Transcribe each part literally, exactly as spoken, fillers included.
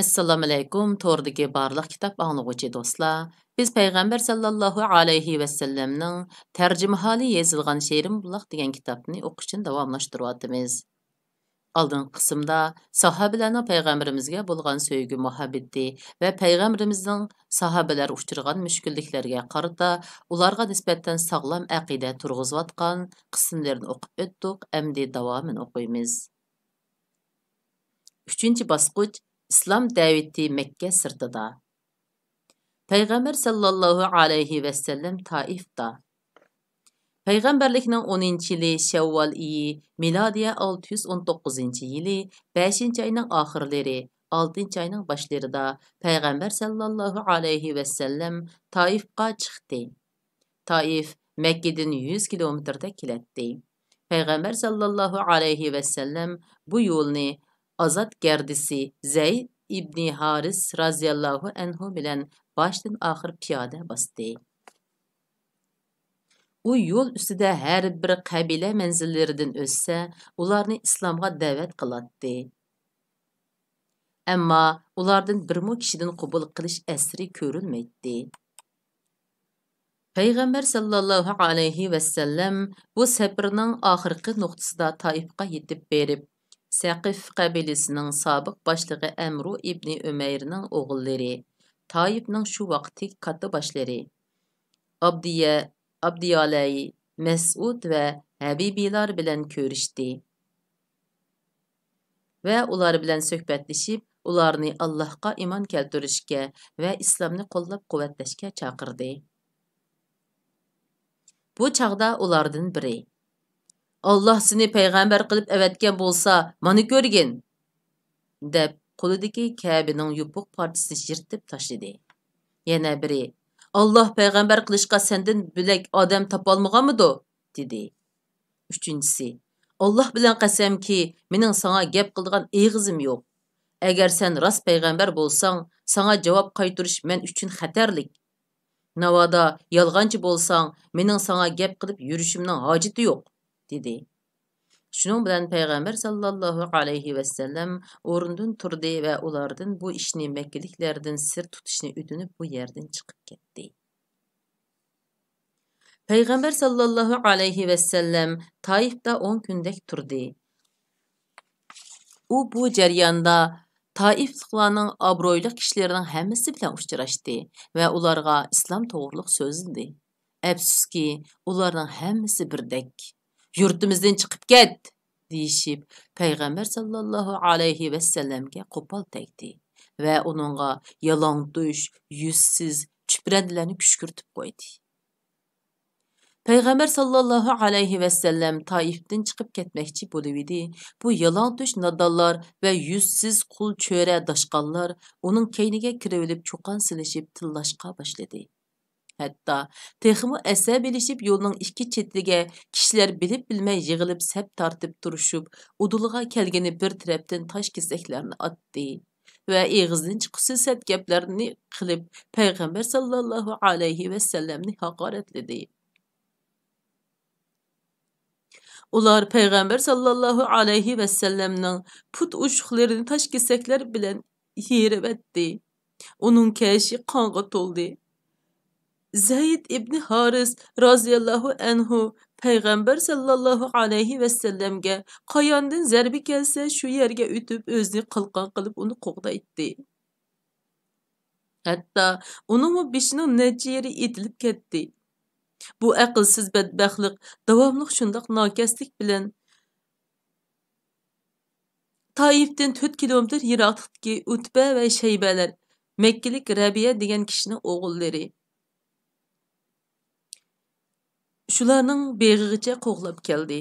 ئەسسالامۇئەلەيكۇم، توردىكى بارلىق كىتاب ئاڭلىغۇچى دوستلار. بىز پەيغەمبەر ساللاللاھۇ ئەلەيھى ۋەسەللەمنىڭ تەرجىمىھالى يېزىلغان شېرىن بۇلاق دېگەن كىتابنى ئوقۇشنى داۋاملاشتۇرۇۋاتىمىز. ئالدىنقى قىسىمدا ساھابىلەرنىڭ پەيغەمبىرىمىزگە بولغان سۆيگۈ مۇھەببىتى ۋە پەيغەمبىرىمىزنىڭ ساھابىلەر ئۇچرىغان مۈشكۈللۈكلەرگە قارىتا ئۇلارغا نىسبەتەن ساغلام ئەقىدە تۇرغۇزۇۋاتقان قىسىملىرىنى ئوقۇپ ئۆتتۇق، ئەمدى داۋامىنى ئوقۇيمىز. ئۈچىنچى باسقۇچ، ئىسلام دەۋىتى مەككە سىرتىدا. پەيغەمبەر ساللاللاھۇ ئەلەيھى ۋەسەللەم تائىفتا. پەيغەمبەرلىكنىڭ ئونىنچى يىلى شەۋۋال ئېيى، مىلادىيە ئالتە يۈز ئون توققۇزىنچى يىلى بەشىنچى ئاينىڭ ئاخىرلىرى، ئالتىنچى ئاينىڭ باشلىرىدا پەيغەمبەر ساللاللاھۇ ئەلەيھى ۋەسەللەم تائىفقا چىقتى. تائىف مەككىدىن يۈز كىلومېتىردەك كېلەتتى. پەيغەمبەر ساللاللاھۇ ئەلەيھى ۋەسەللەم بۇ يولنى ئازاد گەردىسى زەيد ئىبنى ھارىس رازىياللاھۇ ئەنھۇ بىلەن باشتىن ئاخىر پىيادە باستى. ئۇ يول ئۈستىدە ھەر بىر قەبىلە مەنزىللىرىدىن ئۆتسە، ئۇلارنى ئىسلامغا دەۋەت قىلاتتى. ئەمما ئۇلاردىن بىرمۇ كىشىدىن قوبۇل قىلىش ئەسىرى كۆرۈلمەيتتى. پەيغەمبەر ساللاللاھۇ ئەلەيھى ۋەسەللەم بۇ سەپىرىنىڭ ئاخىرقى نۇقتىسىدا تائىفقا يېتىپ بېرىپ، سەقىف قەبىلىسىنىڭ سابىق باشلىقى ئەمرۇ ئىبنى ئۆمەيرنىڭ ئوغۇللىرى، تائىفنىڭ شۇ ۋاقىتتىكى كاتتىباشلىرى ئابدىيە، ئابدىيالەي، مەسئۇد ۋە ھەبىبىلار بىلەن كۆرۈشتى ۋە ئۇلار بىلەن سۆھبەتلىشىپ، ئۇلارنى ئاللاھقا ئىمان كەلتۈرۈشكە ۋە ئىسلامنى قوللاپ-قۇۋۋەتلەشكە چاقىردى. بۇ چاغدا ئۇلاردىن بىرى، «ئاللاھ سېنى پەيغەمبەر قىلىپ ئەۋەتكەن بولسا، مانا كۆرگىن!» دەپ، قولىدىكى كەبىنىڭ يوپۇق پارچىسىنى يىرتىپ تاشلىدى. يەنە بىرى، «ئاللاھ پەيغەمبەر قىلىشقا سەندىن بۆلەك ئادەم تاپالمىغانمىدۇ؟» دېدى. ئۈچىنچىسى، «ئاللاھ بىلەن قەسەمكى، مېنىڭ ساڭا گەپ قىلىدىغان ئېغىزىم يوق. ئەگەر سەن راست پەيغەمبەر بولساڭ، ساڭا جاۋاب قايتۇرۇش مەن ئۈچۈن خەتەرلىك. ناۋادا يالغانچى بولساڭ، مېنىڭ ساڭا گەپ قىلىپ يۈرۈشۈمنىڭ ھاجىتى يوق» دېدى. شۇنىڭ بىلەن پەيغەمبەر ساللاللاھۇ ئەلەيھى ۋەسەللەم ئورنىدىن تۇردى ۋە ئۇلاردىن بۇ ئىشنى مەككىلىكلەردىن سىر تۇتۇشنى ئۆتۈنۈپ، بۇ يەردىن چىقىپ كەتتى. پەيغەمبەر ساللاللاھۇ ئەلەيھى ۋەسەللەم تائىفتا ئون كۈندەك تۇردى. ئۇ بۇ جەرياندا تائىفلىقلارنىڭ ئابرۇيلۇق كىشىلىرىنىڭ ھەممىسى بىلەن ئۇچراشتى ۋە ئۇلارغا ئىسلام توغرۇلۇق سۆزلىدى. ئەپسۇسكى، ئۇلارنىڭ ھەممىسى بىردەك، «يۇرتىمىزدىن چىقىپ كەت!» دېيىشىپ، پەيغەمبەر ساللاللاھۇ ئەلەيھى ۋەسەللەمگە قوپال تەگدى ۋە ئۇنىڭغا يالاڭتۆش، يۈزسىز، چۈپرەندىلەرنى كۈشكۈرتۈپ قويدى. پەيغەمبەر ساللاللاھۇ ئەلەيھى ۋەسەللەم تائىفتىن چىقىپ كەتمەكچى بولۇۋىدى، بۇ يالاڭتۆش نادانلار ۋە يۈزسىز قۇل چۆرە داشقاللار ئۇنىڭ كەينىگە كىرىۋېلىپ، چۇقان سېلىشىپ تىللاشقا باشلىدى. ھەتتا تېخىمۇ ئەسەبىيلىشىپ، يولنىڭ ئىككى چېتىگە كىشىلەر بىلىپ بىلمەي يىغىلىپ، سەپ تارتىپ تۇرۇشۇپ، ئۇدۇلىغا كەلگىنى بىر تەرەپتىن تاش كېسەكلەرنى ئاتتى ۋە ئېغىزدىن چىققۇسىز سەت گەپلەرنى قىلىپ، پەيغەمبەر ساللاللاھۇ ئەلەيھى ۋەسەللەمنى ھاقارەتلىدى. ئۇلار پەيغەمبەر ساللاللاھۇ ئەلەيھى ۋەسەللەمنىڭ پۇت ئوشۇقلىرىنى تاش كېسەكلەر بىلەن يېرىۋەتتى. ئۇنىڭ كەيشى قانغا تولدى. زەيد ئىبنى ھارىس رازىياللاھۇ ئەنھۇ پەيغەمبەر ساللاللاھۇ ئەلەيھى ۋەسەللەمگە قاياندىن زەربە كەلسە، شۇ يەرگە ئۆتۈپ، ئۆزىنى قالقان قىلىپ، ئۇنى قوغدايتتى. ھەتتا ئۇنىڭمۇ بېشىنىڭ نەچچە يېرى ئېتىلىپ كەتتى. بۇ ئەقىلسىز بەدبەختلىك داۋاملىق شۇنداق ناكەسلىك بىلەن تائىفتىن تۆت كىلومېتىر يىراقلىقتىكى ئۇتبە ۋە شەيبەلەر، مەككىلىك رەبىئە دېگەن كىشىنىڭ ئوغۇللىرى، شۇلارنىڭ بېغىغىچە قوغلاپ كەلدى.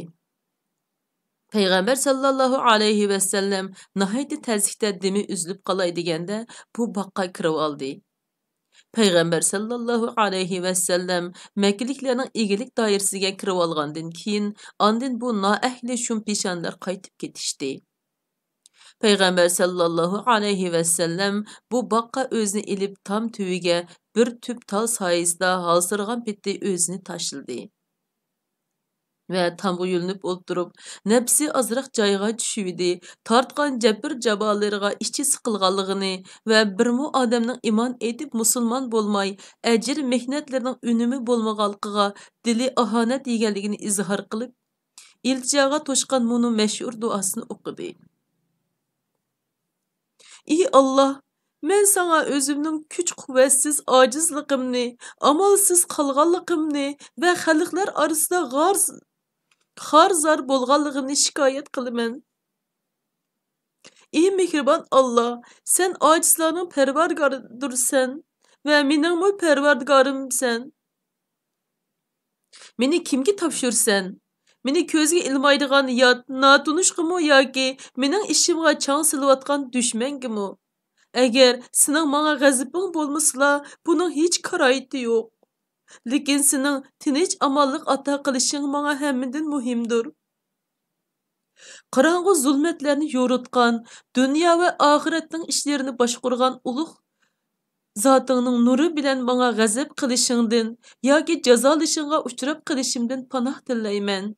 پەيغەمبەر ساللاللاھۇ ئەلەيھى ۋەسەللەم ناھايىتى تەسلىكتە دېمى ئۈزۈلۈپ قالاي دېگەندە، بۇ باغقا كىرىۋالدى. پەيغەمبەر ساللاللاھۇ ئەلەيھى ۋەسەللەم مەككىلىكلەرنىڭ ئىگىلىك دائىرىسىگە كىرىۋالغاندىن كېيىن، ئاندىن بۇ نائەھلى شۇم پېشانىلەر قايتىپ كېتىشتى. پەيغەمبەر ساللاللاھۇ ئەلەيھى ۋەسەللەم بۇ باغقا ئۆزىنى ئېلىپ، تام تۈۋىگە بىر تۈپ تال سايىسىدا ھالسىرىغان پېتى ئۆزىنى تاشلىدى. ۋە تامغا يۆلىنىپ ئولتۇرۇپ، نەپسى ئازراق جايىغا چۈشۈۋىدى، تارتقان جەبىر-جاپالىرىغا ئىچى سىقىلغانلىقىنى ۋە بىرمۇ ئادەمنىڭ ئىمان ئېيتىپ مۇسۇلمان بولماي، ئەجىر-مېھنەتلىرىنىڭ ئۈنۈمى بولمىغانلىقىغا دىلى ئاھانەت يېگەنلىكىنى ئىزھار قىلىپ، ئىلتىجاغا توشقان مۇنۇ مەشھۇر دۇئاسىنى ئوقۇدى. ئى ئاللا، مەن ساڭا ئۆزۈمنىڭ كۈچ-قۇۋۋەتسىز ئاجىزلىقىمنى، ئامالسىز قالغانلىقىمنى ۋە خەلقلەر ئارىسىدا غار-، خار-زار بولغانلىقىمنى شىكايەت قىلىمەن. ئى مېھرىبان ئاللا، سەن ئاجىزلارنىڭ پەرۋەردىگارىدۇرسەن ۋە مېنىڭمۇ پەرۋەردىگارىمسەن. مېنى كىمگە تاپشۇرىسەن؟ مېنى كۆزگە ئىلمايدىغان يات، ناتونۇشقىمۇ ياكى مېنىڭ ئىشىمغا چاڭ سېلىۋاتقان دۈشمەنگىمۇ؟ ئەگەر سېنىڭ ماڭا غەزىپىڭ بولمىسىلا، بۇنىڭ ھېچ كارايىتى يوق. لېكىن سېنىڭ تىنچ-ئامانلىق ئاتا قىلىشىڭ ماڭا ھەممىدىن مۇھىمدۇر. قاراڭغۇ زۇلمەتلەرنى يورۇتقان، دۇنيا ۋە ئاخىرەتنىڭ ئىشلىرىنى باشقۇرغان ئۇلۇغ زاتىڭنىڭ نۇرى بىلەن ماڭا غەزەپ قىلىشىڭدىن ياكى جازالىشىڭغا ئۇچراپ قېلىشىمدىن پاناھ تىلەيمەن.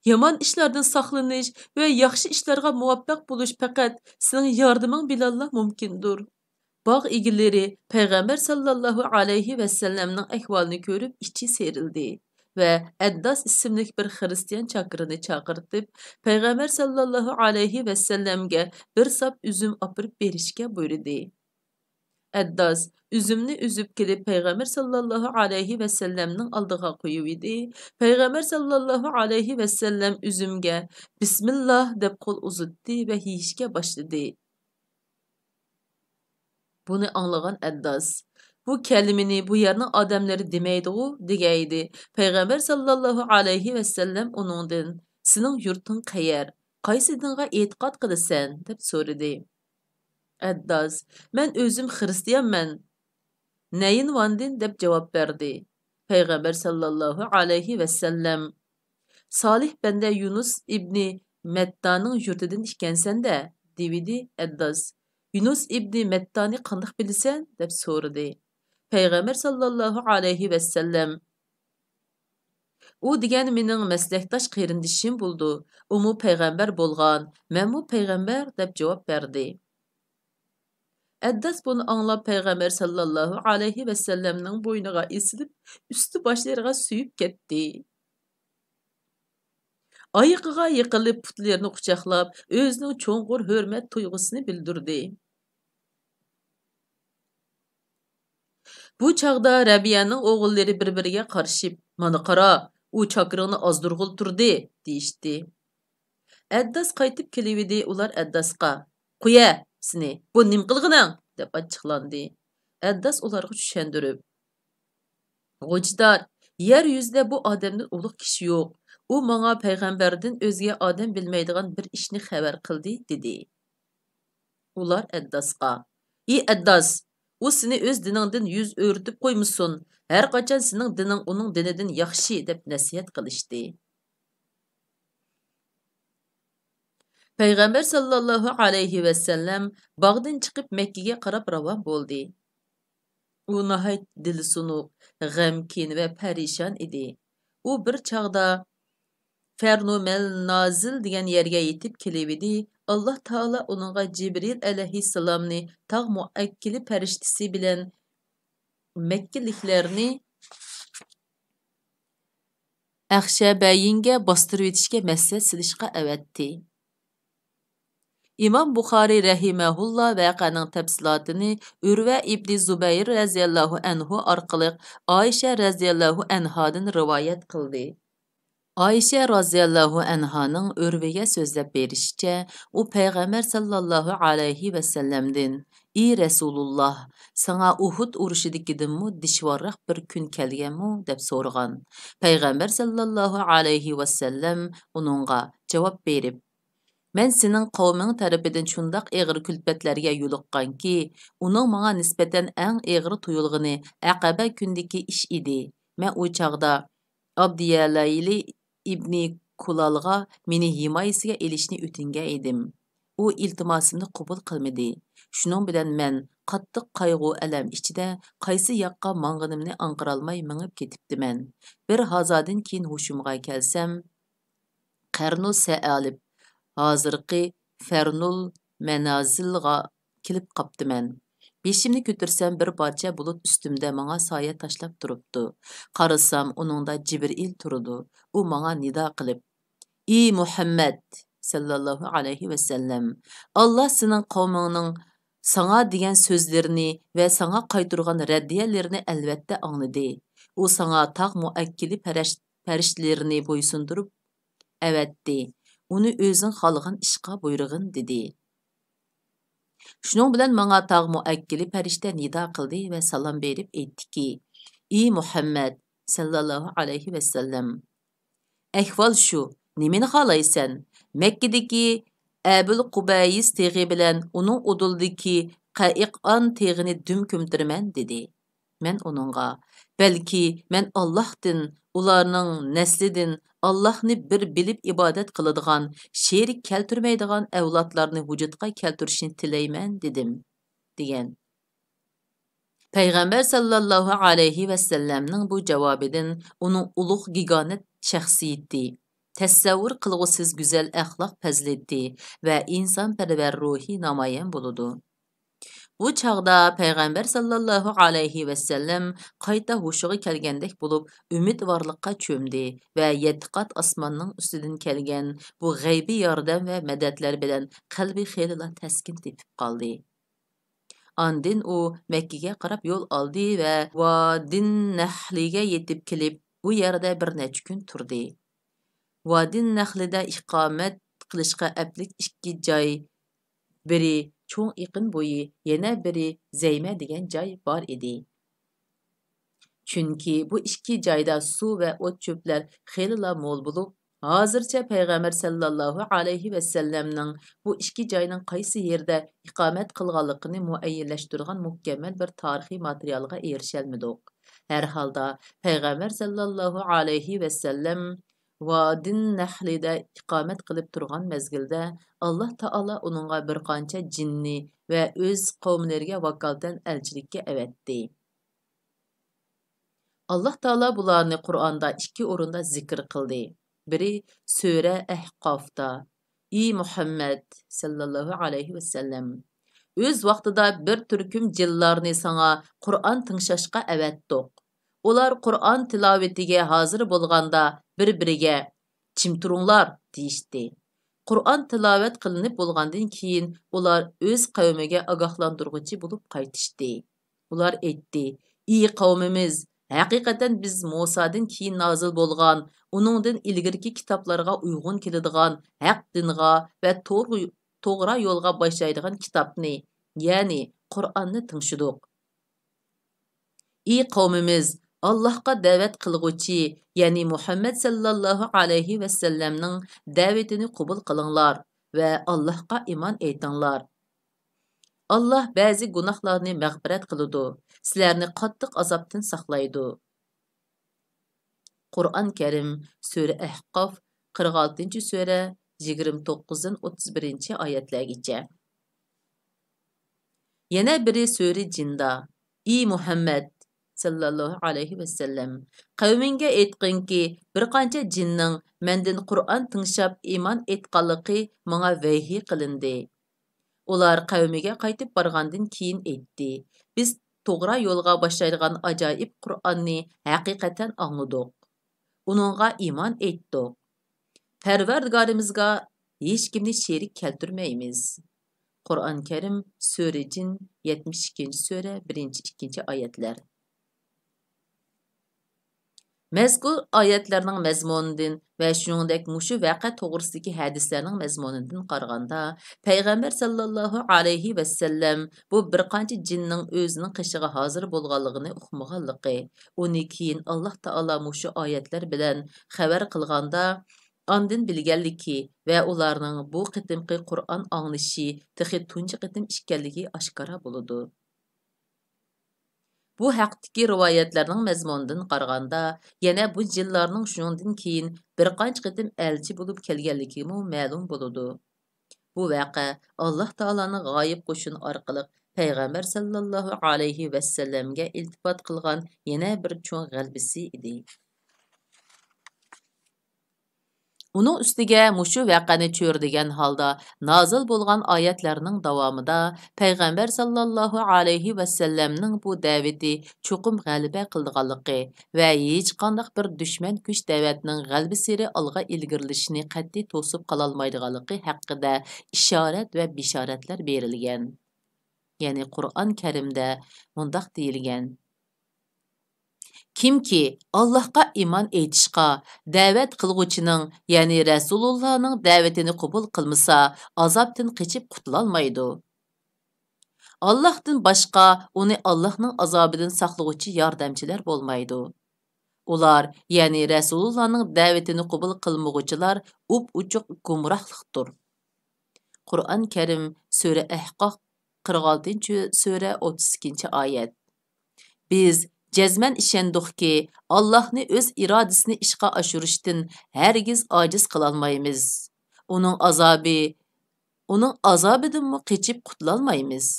يامان ئىشلاردىن ساقلىنىش ۋە ياخشى ئىشلارغا مۇۋەپپەق بولۇش پەقەت سېنىڭ ياردىمىڭ بىلەنلا مۇمكىندۇر. باغ ئىگىلىرى پەيغەمبەر ساللاللاھۇ ئەلەيھى ۋەسەللەمنىڭ ئەھۋالىنى كۆرۈپ ئىچى سىيرىلدى ۋە ئەدداس ئىسىملىك بىر خىرىستىيان چاكىرىنى چاقىرتىپ، پەيغەمبەر ساللاللاھۇ ئەلەيھى ۋەسەللەمگە بىر ساپ ئۈزۈم ئاپىرىپ بېرىشكە بۇيرۇدى. ئەدداس ئۈزۈمنى ئۈزۈپ كېلىپ، پەيغەمبەر ساللاللاھۇ ئەلەيھى ۋەسەللەمنىڭ ئالدىغا قويۇۋىدى. پەيغەمبەر ساللاللاھۇ ئەلەيھى ۋەسەللەم ئۈزۈمگە «بىسمىللا» دەپ قول ئۇزىتتى ۋە يېيىشكە باشلىدى. بۇنى ئاڭلىغان ئەدداس، «بۇ كەلىمىنى بۇ يەرنىڭ ئادەملىرى دېمەيدىغۇ؟» دېگەنىدى. پەيغەمبەر ساللاللاھۇ ئەلەيھى ۋەسەللەم ئۇنىڭدىن، «سېنىڭ يۇرتۇڭ قەيەر؟ قايسى دىنغا ئېتىقاد قىلىسەن؟» دەپ سورىدى. ئەدداس، «مەن ئۆزۈم خىرىستىيانمەن، نەيىنۋاندىن» دەپ جاۋاب بەردى. پەيغەمبەر ساللاللاھۇ ئەلەيھى ۋەسەللەم، «سالىھ بەندە يۇنۇس ئىبنى مەتتانىڭ يۇرتىدىن ئىكەنسەن-دە» دېۋىدى. ئەدداس، «يۇنۇس ئىبنى مەتتانى قانداق بىلىسەن؟» دەپ سورىدى. پەيغەمبەر ساللاللاھۇ ئەلەيھى ۋەسەللەم، «ئۇ دېگەن مېنىڭ مەسلەكداش قېرىندىشىم بولىدۇ. ئۇمۇ پەيغەمبەر بولغان، مەنمۇ پەيغەمبەر» دەپ جاۋاب بەردى. ئەدداس بۇنى ئاڭلاپ، پەيغەمبەر ساللاللاھۇ ئەلەيھى ۋەسەللەمنىڭ بوينىغا ئېسىلىپ، ئۈستى باشلىرىغا سۆيۈپ كەتتى. ئايىغىغا يىقىلىپ، پۇتلىرىنى قۇچاقلاپ، ئۆزىنىڭ چوڭقۇر ھۆرمەت تۇيغۇسىنى بىلدۈردى. بۇ چاغدا رەبىيەنىڭ ئوغۇللىرى بىر-بىرىگە قارىشىپ، «مانا قارا، ئۇ چاكىرىڭنى ئازدۇرغىلى تۇردى» دېيىشتى. ئەدداس قايتىپ كېلىۋىدى، ئۇلار ئەدداسقا، «قويە، سېنى، بۇ نېمە قىلغىنىڭ؟» دەپ ئاچچىقلاندى. ئەدداس ئۇلارغا چۈشەندۈرۈپ، «غوجىدار، يەر يۈزىدە بۇ ئادەمدىن ئۇلۇغ كىشى يوق. ئۇ ماڭا پەيغەمبەردىن ئۆزگە ئادەم بىلمەيدىغان بىر ئىشنى خەۋەر قىلدى» دېدى. ئۇلار ئەدداسقا، «ئى ئەدداس، ئۇ سېنى ئۆز دىنىڭدىن يۈز ئۆرۈتۈپ قويمىسۇن، ھەرقاچان سېنىڭ دىنىڭ ئۇنىڭ دىنىدىن ياخشى» دەپ نەسىھەت قىلىشتى. پەيغەمبەر ساللاللاھۇ ئەلەيھى ۋەسەللەم باغدىن چىقىپ مەككىگە قاراپ راۋان بولدى. ئۇ ناھايىتى دىلى سۇنۇق، غەمكىن ۋە پەرىشان ئىدى. ئۇ بىر چاغدا فەرنۇ مەننازىل دېگەن يەرگە يېتىپ كېلىۋىدى، ئاللا تائالا ئۇنىڭغا جىبرىل ئەلەيھىسسالامنى تاغ مۇئەككىلى پەرىشتىسى بىلەن مەككىلىكلەرنى ئەخشەبەيىنگە باستۇرۇۋېتىشكە مەسلىھەت سېلىشقا ئەۋەتتى. ئىمام بۇخارىي رەھىمەھۇللا ۋەقەنىڭ تەپسىلاتىنى ئۈرۋە ئىبنى زۇبەير رەزىياللاھۇ ئەنھۇ ئارقىلىق ئائىشە رەزىياللاھۇ ئەنھادىن رىۋايەت قىلدى. ئائىشە رازىياللاھۇ ئەنھانىڭ ئۆرۋىگە سۆزلەپ بېرىشىچە، ئۇ پەيغەمبەر ساللاللاھۇ ئەلەيھى ۋەسەللەمدىن، ئى رەسۇلۇللاھ، ساڭا ئۇھۇد ئۇرۇشىدىكىدىنمۇ دىشۋارراق بىر كۈن كەلگەنمۇ؟ دەپ سورىغان. پەيغەمبەر ساللاللاھۇ ئەلەيھى ۋەسەللەم ئۇنىڭغا جاۋاب بېرىپ، مەن سېنىڭ قەۋمىڭ تەرىپىدىن شۇنداق ئېغىر كۈلپەتلەرگە يولۇققانكى، ئۇنىڭ ماڭا نىسبەتەن ئەڭ ئېغىر تۇيۇلغىنى ئەقەبە كۈنىدىكى ئىش ئىدى. مەن ئۇ چاغدا ئابدىيەلەيلى ئىبنى كۇلالغا مېنى ھىمايىسىگە ئېلىشنى ئۆتۈنگەن ئىدىم. ئۇ ئىلتىماسىمنى قوبۇل قىلمىدى. شۇنىڭ بىلەن مەن قاتتىق قايغۇ-ئەلەم ئىچىدە قايسى ياققا ماڭغىنىمنى ئاڭقىرالماي مېڭىپ كېتىپتىمەن. بىر ھازادىن كېيىن ھوشۇمغا كەلسەم، قەرنۇ سەئالىب، ھازىرقى فەرنۇل مەنازىلغا كېلىپ قاپتىمەن. بېشىمنى كۆتۈرسەم، بىر پارچە بۇلۇت ئۈستۈمدە ماڭا سايە تاشلاپ تۇرۇپتۇ. قارىسام، ئۇنىڭدا جىبرىئىل تۇرىدۇ. ئۇ ماڭا نىدا قىلىپ، ئى مۇھەممەد ساللاللاھۇ ئەلەيھى ۋەسەللەم، ئاللا سېنىڭ قەۋمىڭنىڭ ساڭا دېگەن سۆزلىرىنى ۋە ساڭا قايتۇرغان رەددىيەلىرىنى ئەلۋەتتە ئاڭلىدى. ئۇ ساڭا تاغ مۇئەككىلى پەرەش-، پەرىشتىلىرىنى بويسۇندۇرۇپ ئەۋەتتى. ئۇنى ئۆزۈڭ خالىغان ئىشقا بۇيرۇغىن، دېدى. شۇنىڭ بىلەن ماڭا تاغ مۇئەككىلى پەرىشتە نىدا قىلدى ۋە سالام بېرىپ ئېيتتىكى، ئى مۇھەممەد ساللاللاھۇ ئەلەيھى ۋەسەللەم، ئەھۋال شۇ، نېمىنى خالايسەن؟ مەككىدىكى ئەبۇل قۇبەيس تېغى بىلەن ئۇنىڭ ئۇدۇلىدىكى قەئىقئان تېغىنى دۈم كۆمتۈرىمەن، دېدى. مەن ئۇنىڭغا، بەلكى مەن ئاللاھتىن، ئۇلارنىڭ نەسلىدىن ئاللاھنى بىر بىلىپ ئىبادەت قىلىدىغان، شېرىك كەلتۈرمەيدىغان ئەۋلادلارنى ۋۇجۇدقا كەلتۈرۈشنى تىلەيمەن، دېدىم، دېگەن. پەيغەمبەر ساللاللاھۇ ئەلەيھى ۋەسەللەمنىڭ بۇ جاۋابىدىن ئۇنىڭ ئۇلۇغ گىگانت شەخسىيىتى، تەسەۋۋۇر قىلغۇسىز گۈزەل ئەخلاق پەزىلىتى ۋە ئىنسانپەرۋەر روھى نامايان بولىدۇ. بۇ چاغدا پەيغەمبەر ساللاللاھۇ ئەلەيھى ۋەسەللەم قايتا ھوشىغا كەلگەندەك بولۇپ، ئۈمىدۋارلىققا چۆمدى ۋە يەتتە قات ئاسماننىڭ ئۈستىدىن كەلگەن بۇ غەيبىي ياردەم ۋە مەدەتلەر بىلەن قەلبى خېلىلا تەسكىن تېپىپ قالدى. ئاندىن ئۇ مەككىگە قاراپ يول ئالدى ۋە ۋادىن نەھلىگە يېتىپ كېلىپ، بۇ يەردە بىر نەچچە كۈن تۇردى. ۋادىن نەھلىدە ئىقامەت قىلىشقا ئەپلىك ئىككى جاي، بىرى چوڭ ئېقىن بويى، يەنە بىرى زەيمە دېگەن جاي بار ئىدى. چۈنكى بۇ ئىككى جايدا سۇ ۋە ئوت-چۆپلەر خېلىلا مول بولۇپ، ھازىرچە پەيغەمبەر ساللاللاھۇ ئەلەيھى ۋەسەللەمنىڭ بۇ ئىككى جاينىڭ قايسى يېرىدە ئىقامەت قىلغانلىقىنى مۇئەييەنلەشتۈرىدىغان مۇكەممەل بىر تارىخىي ماتېرىيالغا ئېرىشەلمىدۇق. ھەر ھالدا، پەيغەمبەر ساللاللاھۇ ئەلەيھى ۋەسەللەم ۋادىن نەھلىدە ئىقامەت قىلىپ تۇرغان مەزگىلدە، ئاللا تائالا ئۇنىڭغا بىر قانچە جىننى ۋە ئۆز قەۋملىرىگە ۋاكالىتەن ئەلچىلىككە ئەۋەتتى. ئاللا تائالا بۇلارنى قۇرئاندا ئىككى ئورۇندا زىكىر قىلدى. بىرى سۈرە ئەھقافتا، ئى مۇھەممەد ساللاللاھۇ ئەلەيھى ۋەسەللەم، ئۆز ۋاقتىدا بىر تۈركۈم جىنلارنى ساڭا قۇرئان تىڭشاشقا ئەۋەتتۇق. ئۇلار قۇرئان تىلاۋىتىگە ھازىر بولغاندا بىر-بىرىگە، «جىم تۇرۇڭلار!» دېيىشتى. قۇرئان تىلاۋەت قىلىنىپ بولغاندىن كېيىن، ئۇلار ئۆز قەۋمىگە ئاگاھلاندۇرغۇچى بولۇپ قايتىشتى. ئۇلار ئېيتتى، ئى قەۋمىمىز، ھەقىقەتەن بىز مۇسادىن كېيىن نازىل بولغان، ئۇنىڭدىن ئىلگىرىكى كىتابلارغا ئۇيغۇن كېلىدىغان ھەق دىنغا ۋە توغرا، توغرا يولغا باشلايدىغان كىتابنى، يەنى قۇرئاننى تىڭشىدۇق. ئى قەۋمىمىز، ئاللاھقا دەۋەت قىلغۇچى، يەنى مۇھەممەد ساللاللاھۇ ئەلەيھى ۋەسەللەمنىڭ دەۋىتىنى قوبۇل قىلىڭلار ۋە ئاللاھقا ئىمان ئېيتىڭلار. ئاللاھ بەزى گۇناھلارنى مەغپىرەت قىلىدۇ، سىلەرنى قاتتىق ئازابتىن ساقلايدۇ. قۇرئان كەرىم، سۈرە ئەھقاف، قىرىق ئالتىنچى سۈرە، يىگىرمە توققۇزدىن ئوتتۇز بىرىنچى ئايەتلەرگىچە. يەنە بىرى سۈرە جىندا، ئى مۇھەممەد ساللاللاھۇ ئەلەيھى ۋەسەللەم، قەۋمىڭگە ئېيتقىنكى، بىر قانچە جىننىڭ مەندىن قۇرئان تىڭشاپ ئىمان ئېيتقانلىقى ماڭا ۋەھىي قىلىندى. ئۇلار قەۋمىگە قايتىپ بارغاندىن كېيىن ئېيتتى، بىز توغرا يولغا باشلايدىغان ئاجايىپ قۇرئاننى ھەقىقەتەن ئاڭلىدۇق. ئۇنىڭغا ئىمان ئېيتتۇق. پەرۋەردىگارىمىزغا ھېچكىمنى شېرىك كەلتۈرمەيمىز. قۇرئان كەرىم، سۈرە جىن، يەتمىش ئىككىنچى سۈرە، بىرىنچى، ئىككىنچى ئايەتلەر. مەزكۇر ئايەتلەرنىڭ مەزمۇنىدىن ۋە شۇنىڭدەك مۇشۇ ۋەقە توغرىسىدىكى ھەدىسلەرنىڭ مەزمۇنىدىن قارىغاندا، پەيغەمبەر ساللاللاھۇ ئەلەيھى ۋەسەللەم بۇ بىر قانچە جىننىڭ ئۆزىنىڭ قېشىغا ھازىر بولغانلىقىنى ئۇقمىغانلىقى، ئۇنى كېيىن ئاللاھ تائالا مۇشۇ ئايەتلەر بىلەن خەۋەر قىلغاندا، ئاندىن بىلگەنلىكى ۋە ئۇلارنىڭ بۇ قېتىمقى قۇرئان ئاڭلىشى تېخى تۇنجى قېتىم ئىكەنلىكى ئاشكارا بولىدۇ. بۇ ھەقتىكى رىۋايەتلەرنىڭ مەزمۇنىدىن قارىغاندا، يەنە بۇ جىنلارنىڭ شۇنىڭدىن كېيىن بىر قانچە قېتىم ئەلچى بولۇپ كەلگەنلىكىمۇ مەلۇم بولىدۇ. بۇ ۋەقە ئاللاھ تائالانىڭ غايىب قوشۇن ئارقىلىق پەيغەمبەر سەللەللاھۇ ئەلەيھى ۋەسەللەمگە ئىلتىپات قىلغان يەنە بىر چوڭ غەلىبىسى ئىدى. ئۇنىڭ ئۈستىگە مۇشۇ ۋەقەنى چۆرىدىگەن ھالدا نازىل بولغان ئايەتلەرنىڭ داۋامىدا پەيغەمبەر سەللەللاھۇ ئەلەيھى ۋەسەللەمنىڭ بۇ دەۋىتى چوقۇم غەلىبە قىلىدىغانلىقى ۋە ھېچقانداق بىر دۈشمەن كۈچ دەۋەتنىڭ غەلىبىسېرى ئالغا ئىلگىرىلىشىنى قەتئىي توسۇپ قالالمايدىغانلىقى ھەققىدە ئىشارەت ۋە بېشارەتلەر بېرىلگەن. يەنى قۇرئان كەرىمدە مۇنداق دېيىلگەن: كىمكى ئاللاھقا ئىمان ئېيتىشقا دەۋەت قىلغۇچىنىڭ، يەنى رەسۇلۇللانىڭ دەۋىتىنى قوبۇل قىلمىسا، ئازابتىن قېچىپ قۇتۇلالمايدۇ. ئاللاھتىن باشقا ئۇنى ئاللاھنىڭ ئازابىدىن ساقلىغۇچى ياردەمچىلەر بولمايدۇ. ئۇلار، يەنى رەسۇلۇللانىڭ دەۋىتىنى قوبۇل قىلمىغۇچىلار ئوپئوچۇق گۇمراھلىقتۇر. قۇرئان كەرىم، سۈرە ئەھقاف، قىرىق ئالتىنچى سۈرە، ئوتتۇز ئىككىنچى ئايەت. بىز جەزمەن ئىشەندۇقكى، ئاللاھنى ئۆز ئىرادىسىنى ئىشقا ئاشۇرۇشتىن ھەرگىز ئاجىز قىلالمايمىز. ئۇنىڭ ئازابى، ئۇنىڭ ئازابىدىنمۇ قېچىپ قۇتۇلالمايمىز.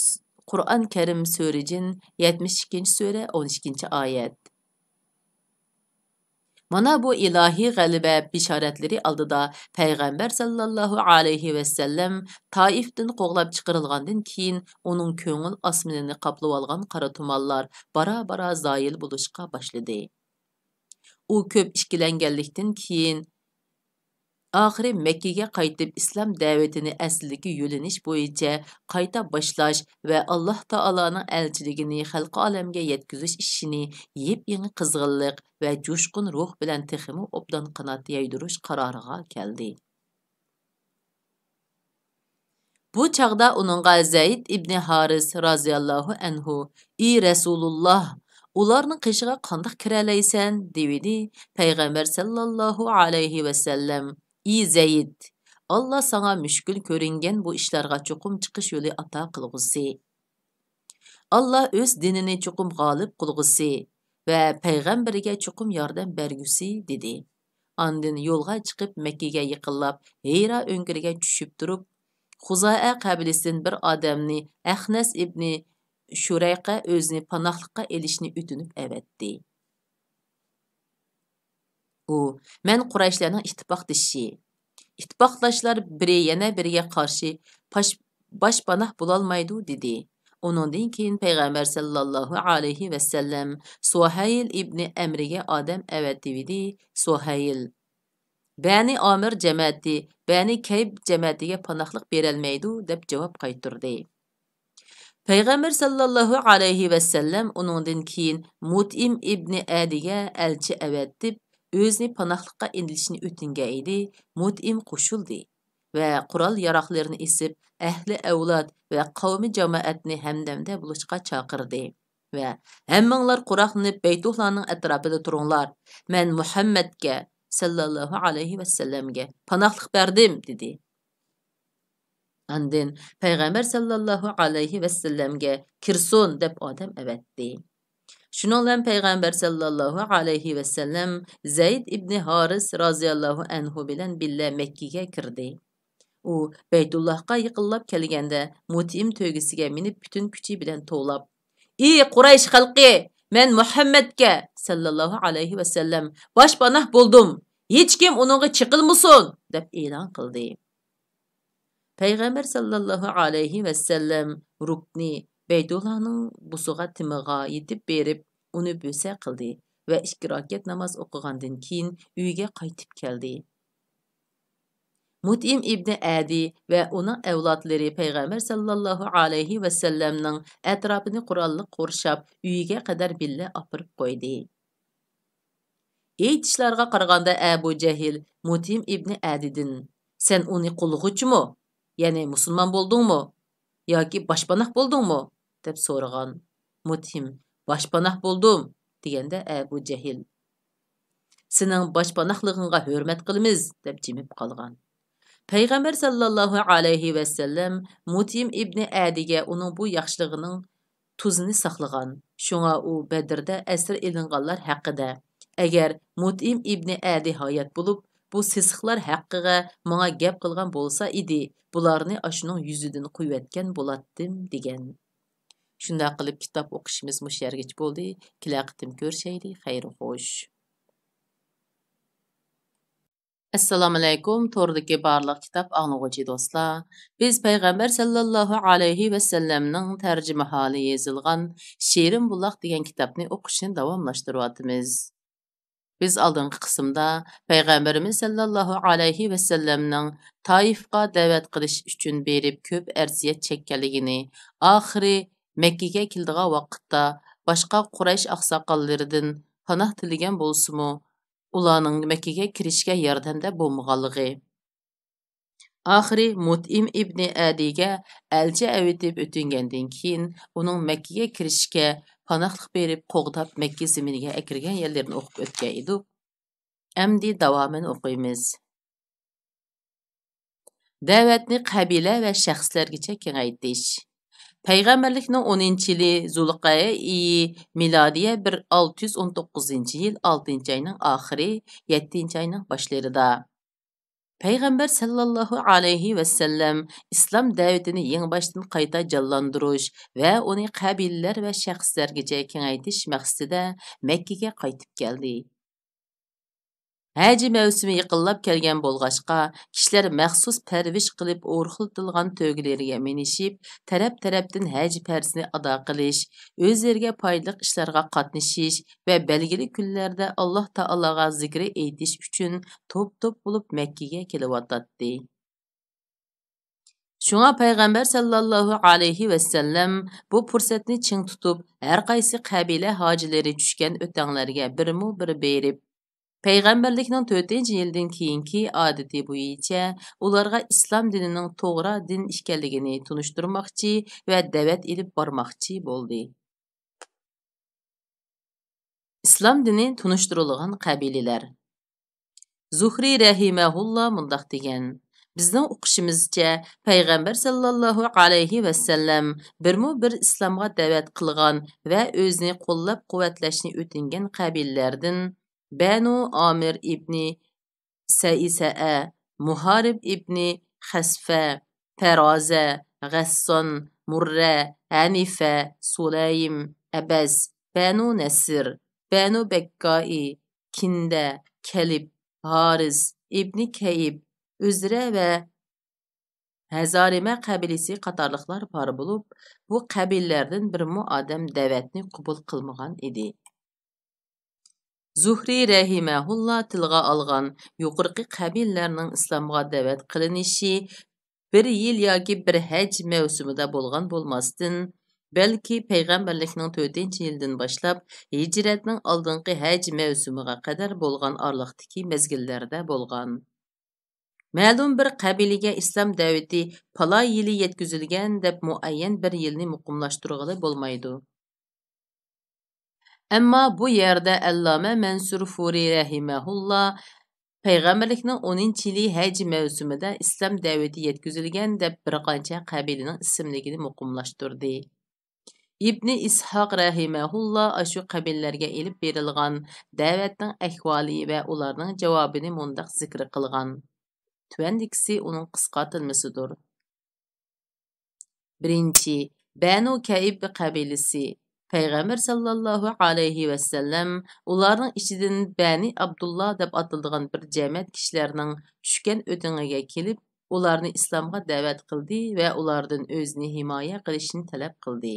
س-، قۇرئان كەرىم، سۈرە جىن، يەتمىش ئىككىنچى سۈرە، ئون ئىككىنچى ئايەت. مانا بۇ ئىلاھىي غەلىبە بېشارەتلىرى ئالدىدا پەيغەمبەر سەللەللاھۇ ئەلەيھى ۋەسەللەم تائىفتىن قوغلاپ چىقىرىلغاندىن كېيىن، ئۇنىڭ كۆڭۈل ئاسمىنىنى قاپلىۋالغان قارا تۇمانلار بارا-بارا زايىل بولۇشقا باشلىدى. ئۇ كۆپ ئىككىلەنگەنلىكتىن كېيىن، ئاخىرى مەككىگە قايتىپ، ئىسلام دەۋىتىنى ئەسلىدىكى يۆنىلىش بويىچە قايتا باشلاش ۋە ئاللاھ تائالانىڭ ئەلچىلىكىنى خەلقى ئالەمگە يەتكۈزۈش ئىشىنى يېپيېڭى قىزغىنلىق ۋە جۇشقۇن روھ بىلەن تېخىمۇ ئوبدان قانات يايدۇرۇش قارارىغا كەلدى. بۇ چاغدا ئۇنىڭغا زەيد ئىبنى ھارىس رازىياللاھۇ ئەنھۇ: «ئى رەسۇلۇللاھ، ئۇلارنىڭ قېشىغا قانداق كىرەلەيسەن؟» دېۋىدى. پەيغەمبەر سەللەللاھۇ ئەلەيھى ۋەسەللەم: «ئى زەيد، ئاللا ساڭا مۈشكۈل كۆرۈنگەن بۇ ئىشلارغا چوقۇم چىقىش يولى ئاتا قىلغۇسى. ئاللا ئۆز دىنىنى چوقۇم غالىب قىلغۇسى ۋە پەيغەمبىرىگە چوقۇم ياردەم بەرگۈسى» دېدى. ئاندىن يولغا چىقىپ، مەككىگە يېقىنلاپ، ھىرا ئۆڭكۈرىگە چۈشۈپ تۇرۇپ، خۇزائە قەبىلىسىدىن بىر ئادەمنى، ئەخنەس ئىبنى شۇرەيقە، ئۆزىنى پاناھلىققا ئېلىشنى ئۆتۈنۈپ ئەۋەتتى. ئۇ: «مەن قۇرەيشلەرنىڭ ئىتتىپاقدىشى. ئىتتىپاقداشلار بىرى يەنە بىرىگە قارشى پاش-، باشپاناھ بولالمايدۇ» دېدى. ئۇنىڭدىن كېيىن پەيغەمبەر سەللەللاھۇ ئەلەيھى ۋەسەللەم سۇھەيل ئىبنى ئەمرىگە ئادەم ئەۋەتىۋىدى. سۇھەيل: «بەنى ئامىر جەمەتى بەنى كەيب جەمەتىگە پاناھلىق بېرەلمەيدۇ» دەپ جاۋاب قايتۇردى. پەيغەمبەر سەللەللاھۇ ئەلەيھى ۋەسەللەم ئۇنىڭدىن كېيىن مۇتئىم ئىبنى ئەدىگە ئەلچى ئەۋەتىپ، ئۆزىنى پاناھلىققا ئېلىشنى ئۆتۈنگەن ئىدى. مۇتئىم قوشۇلدى ۋە قورال-ياراغلىرىنى ئېسىپ، ئەھلى ئەۋلاد ۋە قەۋمى جامائەتنى ھەمدەمدە بولۇشقا چاقىردى ۋە: «ھەممىڭلار قوراللىنىپ، بەيتۇللانىڭ ئەتراپىدا تۇرۇڭلار. مەن مۇھەممەدكە، سەللەللاھۇ ئەلەيھى ۋەسەللەمگە، پاناھلىق بەردىم» دېدى. ئاندىن پەيغەمبەر سەللەللاھۇ ئەلەيھى ۋەسەللەمگە «كىرسۇن» دەپ ئادەم ئەۋەتتى. شۇنىڭ بىلەن پەيغەمبەر سەللەللاھۇ ئەلەيھى ۋەسەللەم زەيد ئىبنى ھارىس رازىياللاھۇ ئەنھۇ بىلەن بىللە مەككىگە كىردى. ئۇ بەيتۇللاھقا يېقىنلاپ كەلگەندە، مۇتئىم تۆگىسىگە مىنىپ، پۈتۈن كۈچى بىلەن توۋلاپ: «ئى قۇرەيش خەلقى! مەن مۇھەممەدكە، سەللەللاھۇ ئەلەيھى ۋەسەللەم، باشپاناھ بولدۇم. ھېچكىم ئۇنىڭغا چېقىلمىسۇن!» دەپ ئېلان قىلدى. پەيغەمبەر سەللەللاھۇ ئەلەيھى ۋەسەللەم رۇكنى، بەيتۇللانىڭ بۇسىغا، تېمىغا يېتىپ بېرىپ، ئۇنى بوسە قىلدى ۋە ئىككى راكەت ناماز ئوقۇغاندىن كېيىن، ئۆيىگە قايتىپ كەلدى. مۇتئىم ئىبنى ئەدى ۋە ئۇنىڭ ئەۋلادلىرى پەيغەمبەر سەللەللاھۇ ئەلەيھى ۋەسەللەمنىڭ ئەتراپىنى قوراللىق قورشاپ، ئۆيىگە قەدەر بىللە ئاپىرىپ قويدى. ئېيتىشلارغا قارىغاندا، ئەبۇ جەھىل مۇتئىم ئىبنى ئەدىدىن: «سەن ئۇنى قوللىغۇچىمۇ؟ يەنى مۇسۇلمان بولدۇڭمۇ؟ ياكى باشپاناھ بولدۇڭمۇ؟» دەپ سورىغان. مۇتئىم: «باشپاناھ بولدۇم» دېگەندە، ئەبۇ جەھىل: «سېنىڭ باشپاناھلىقىڭغا ھۆرمەت قىلىمىز» دەپ جىمىپ قالغان. پەيغەمبەر سەللەللاھۇ ئەلەيھى ۋەسەللەم مۇتئىم ئىبنى ئەدىگە ئۇنىڭ بۇ ياخشىلىقىنىڭ تۇزىنى ساقلىغان. شۇڭا ئۇ بەدرىدە ئەسىر ئېلىنغانلار ھەققىدە، ئەگەر مۇتئىم ئىبنى ئەدى ھايات بولۇپ، بۇ سېسىقلار ھەققىگە ماڭا گەپ قىلغان بولسا ئىدى، بۇلارنى ئاشۇنىڭ يۈزىدىن قويۇۋەتكەن بولاتتىم» دېگەن. شۇنداق قىلىپ كىتاب ئوقۇشىمىز مۇشۇ يەرگىچە بولدى. كېلەر قېتىم كۆرۈشەيلى. خەير خوش. ئەسسالامۇئەلەيكۇم، توردىكى بارلىق كىتاب ئاڭلىغۇچى دوستلار. بىز پەيغەمبەر سەللەللاھۇ ئەلەيھى ۋەسەللەمنىڭ تەرجىمىھالى يېزىلغان شېرىن بۇلاق دېگەن كىتابنى ئوقۇشنى داۋاملاشتۇرۇۋاتىمىز. بىز ئالدىنقى قىسىمدا پەيغەمبىرىمىز سەللەللاھۇ ئەلەيھى ۋەسەللەمنىڭ تائىفقا دەۋەت قىلىش ئۈچۈن بېرىپ كۆپ ئەرزىيەت چەككەنلىكىنى، ئاخىرى مەككىگە كېلىدىغان ۋاقىتتا باشقا قۇرەيش ئاقساقاللىرىدىن پاناھ تىلىگەن بولسىمۇ، ئۇلارنىڭ مەككىگە كىرىشكە ياردەمدە بولمىغانلىقى، ئاخىرى مۇتئىم ئىبنى ئەدىيگە ئەلچى ئەۋېتىپ ئۆتۈنگەندىن كېيىن، ئۇنىڭ مەككىگە كىرىشىشكە پاناھلىق بېرىپ، قوغداپ، مەككە زېمىنىگە ئەكىرگەن يەرلىرىنى ئوقۇپ ئۆتكەن ئىدۇق. ئەمدى داۋامىنى ئوقۇيمىز. دەۋەتنى قەبىلە ۋە شەخسلەرگىچە كېڭەيتىش. پەيغەمبەرلىكنىڭ ئونىنچى يىلى زۇلقەئدە ئېيى، مىلادىيە بىر ئالتە يۈز ئون توققۇزىنچى يىل ئالتىنچى ئاينىڭ ئاخىرى، يەتتىنچى ئاينىڭ باشلىرىدا، پەيغەمبەر سەللەللاھۇ ئەلەيھى ۋەسەللەم ئىسلام دەۋىتىنى يېڭىباشتىن قايتا جانلاندۇرۇش ۋە ئۇنى قەبىلىلەر ۋە شەخسلەرگىچە كېڭەيتىش مەقسىتىدە مەككىگە قايتىپ كەلدى. ھەج مەۋسۇمى يېقىنلاپ كەلگەن بولغاچقا، كىشىلەر مەخسۇس پەرۋىش قىلىپ ئورۇقلىتىلغان تۆگىلىرىگە مىنىشىپ، تەرەپ-تەرەپتىن ھەج پەرزىنى ئادا قىلىش، ئۆزلىرىگە پايدىلىق ئىشلارغا قاتنىشىش ۋە بەلگىلىك كۈنلەردە ئاللاھ تائالاغا زىكرى ئېيتىش ئۈچۈن توپ-توپ بولۇپ مەككىگە كېلىۋاتاتتى. شۇڭا پەيغەمبەر سەللەللاھۇ ئەلەيھى ۋەسەللەم بۇ پۇرسەتنى چىڭ تۇتۇپ، ھەر قايسى قەبىلە ھاجىلىرى چۈشكەن ئۆتەڭلەرگە بىرمۇ بىر بېرىپ، پەيغەمبەرلىكنىڭ تۆتىنچى يىلىدىن كېيىنكى ئادىتى بويىچە ئۇلارغا ئىسلام دىنىنىڭ توغرا دىن ئىكەنلىكىنى تونۇشتۇرماقچى ۋە دەۋەت ئېلىپ بارماقچى بولدى. ئىسلام دىنى تونۇشتۇرۇلغان قەبىلىلەر. زۇھرى رەھىمەھۇللا مۇنداق دېگەن: بىزنىڭ ئۇقۇشىمىزچە، پەيغەمبەر سەللەللاھۇ ئەلەيھى ۋەسەللەم بىرمۇ بىر ئىسلامغا دەۋەت قىلغان ۋە ئۆزىنى قوللاپ قۇۋۋەتلەشنى ئۆتۈنگەن قەبىلىلەردىن بەنۇ ئامىر ئىبنى سەئىسەئە، مۇھارىب ئىبنى خەسفە، پەرازە، غەسسان، مۇررە، ھەنىفە، سۇلەيم، ئەبەس، بەنۇ نەسر، بەنۇ بەككائى، كىندە، كەلب، ھارىس، ئىبنى كەئب، ئۆزرە ۋە ھەزارىمە قەبىلىسى قاتارلىقلار بار بولۇپ، بۇ قەبىلىلەردىن بىرمۇ ئادەم دەۋەتنى قوبۇل قىلمىغان ئىدى. زۇھرى رەھىمەھۇللا تىلغا ئالغان يۇقىرىقى قەبىلىلەرنىڭ ئىسلامغا دەۋەت قىلىنىشى بىر يىل ياكى بىر ھەج مەۋسۇمىدا بولغان بولماستىن، بەلكى پەيغەمبەرلىكنىڭ تۆتىنچى يىلىدىن باشلاپ ھىجرەتنىڭ ئالدىنقى ھەج مەۋسۇمىغا قەدەر بولغان ئارىلىقتىكى مەزگىللەردە بولغان. مەلۇم بىر قەبىلىگە ئىسلام دەۋىتى پالاي يىلى يەتكۈزۈلگەن دەپ مۇئەييەن بىر يىلنى مۇقىملاشتۇرغىلى بولمايدۇ. ئەمما بۇ يەردە ئەللامە مەنسۇر فۇرى رەھىمەھۇللا پەيغەمبەرلىكنىڭ ئونىنچى يىلى ھەج مەۋسۇمىدا ئىسلام دەۋىتى يەتكۈزۈلگەن دەپ بىر قانچە قەبىلىنىڭ ئىسىملىكىنى مۇقىملاشتۇردى. ئىبنى ئىسھاق رەھىمەھۇللا ئاشۇ قەبىلىلەرگە ئېلىپ بېرىلغان دەۋەتنىڭ ئەھۋالى ۋە ئۇلارنىڭ جاۋابىنى مۇنداق زىكىر قىلغان. تۆۋەندىكىسى ئۇنىڭ قىسقارتىلمىسىدۇر. بىرىنچى، بەنۇ كەئب قەبىلىسى. پەيغەمبەر ساللاللاھۇ ئەلەيھى ۋەسەللەم ئۇلارنىڭ ئىچىدىن بەنى ئابدۇللا دەپ ئاتىلىدىغان بىر جەمەت كىشىلەرنىڭ چۈشكەن ئۆتىڭىگە كېلىپ، ئۇلارنى ئىسلامغا دەۋەت قىلدى ۋە ئۇلاردىن ئۆزىنى ھىمايە قىلىشنى تەلەپ قىلدى.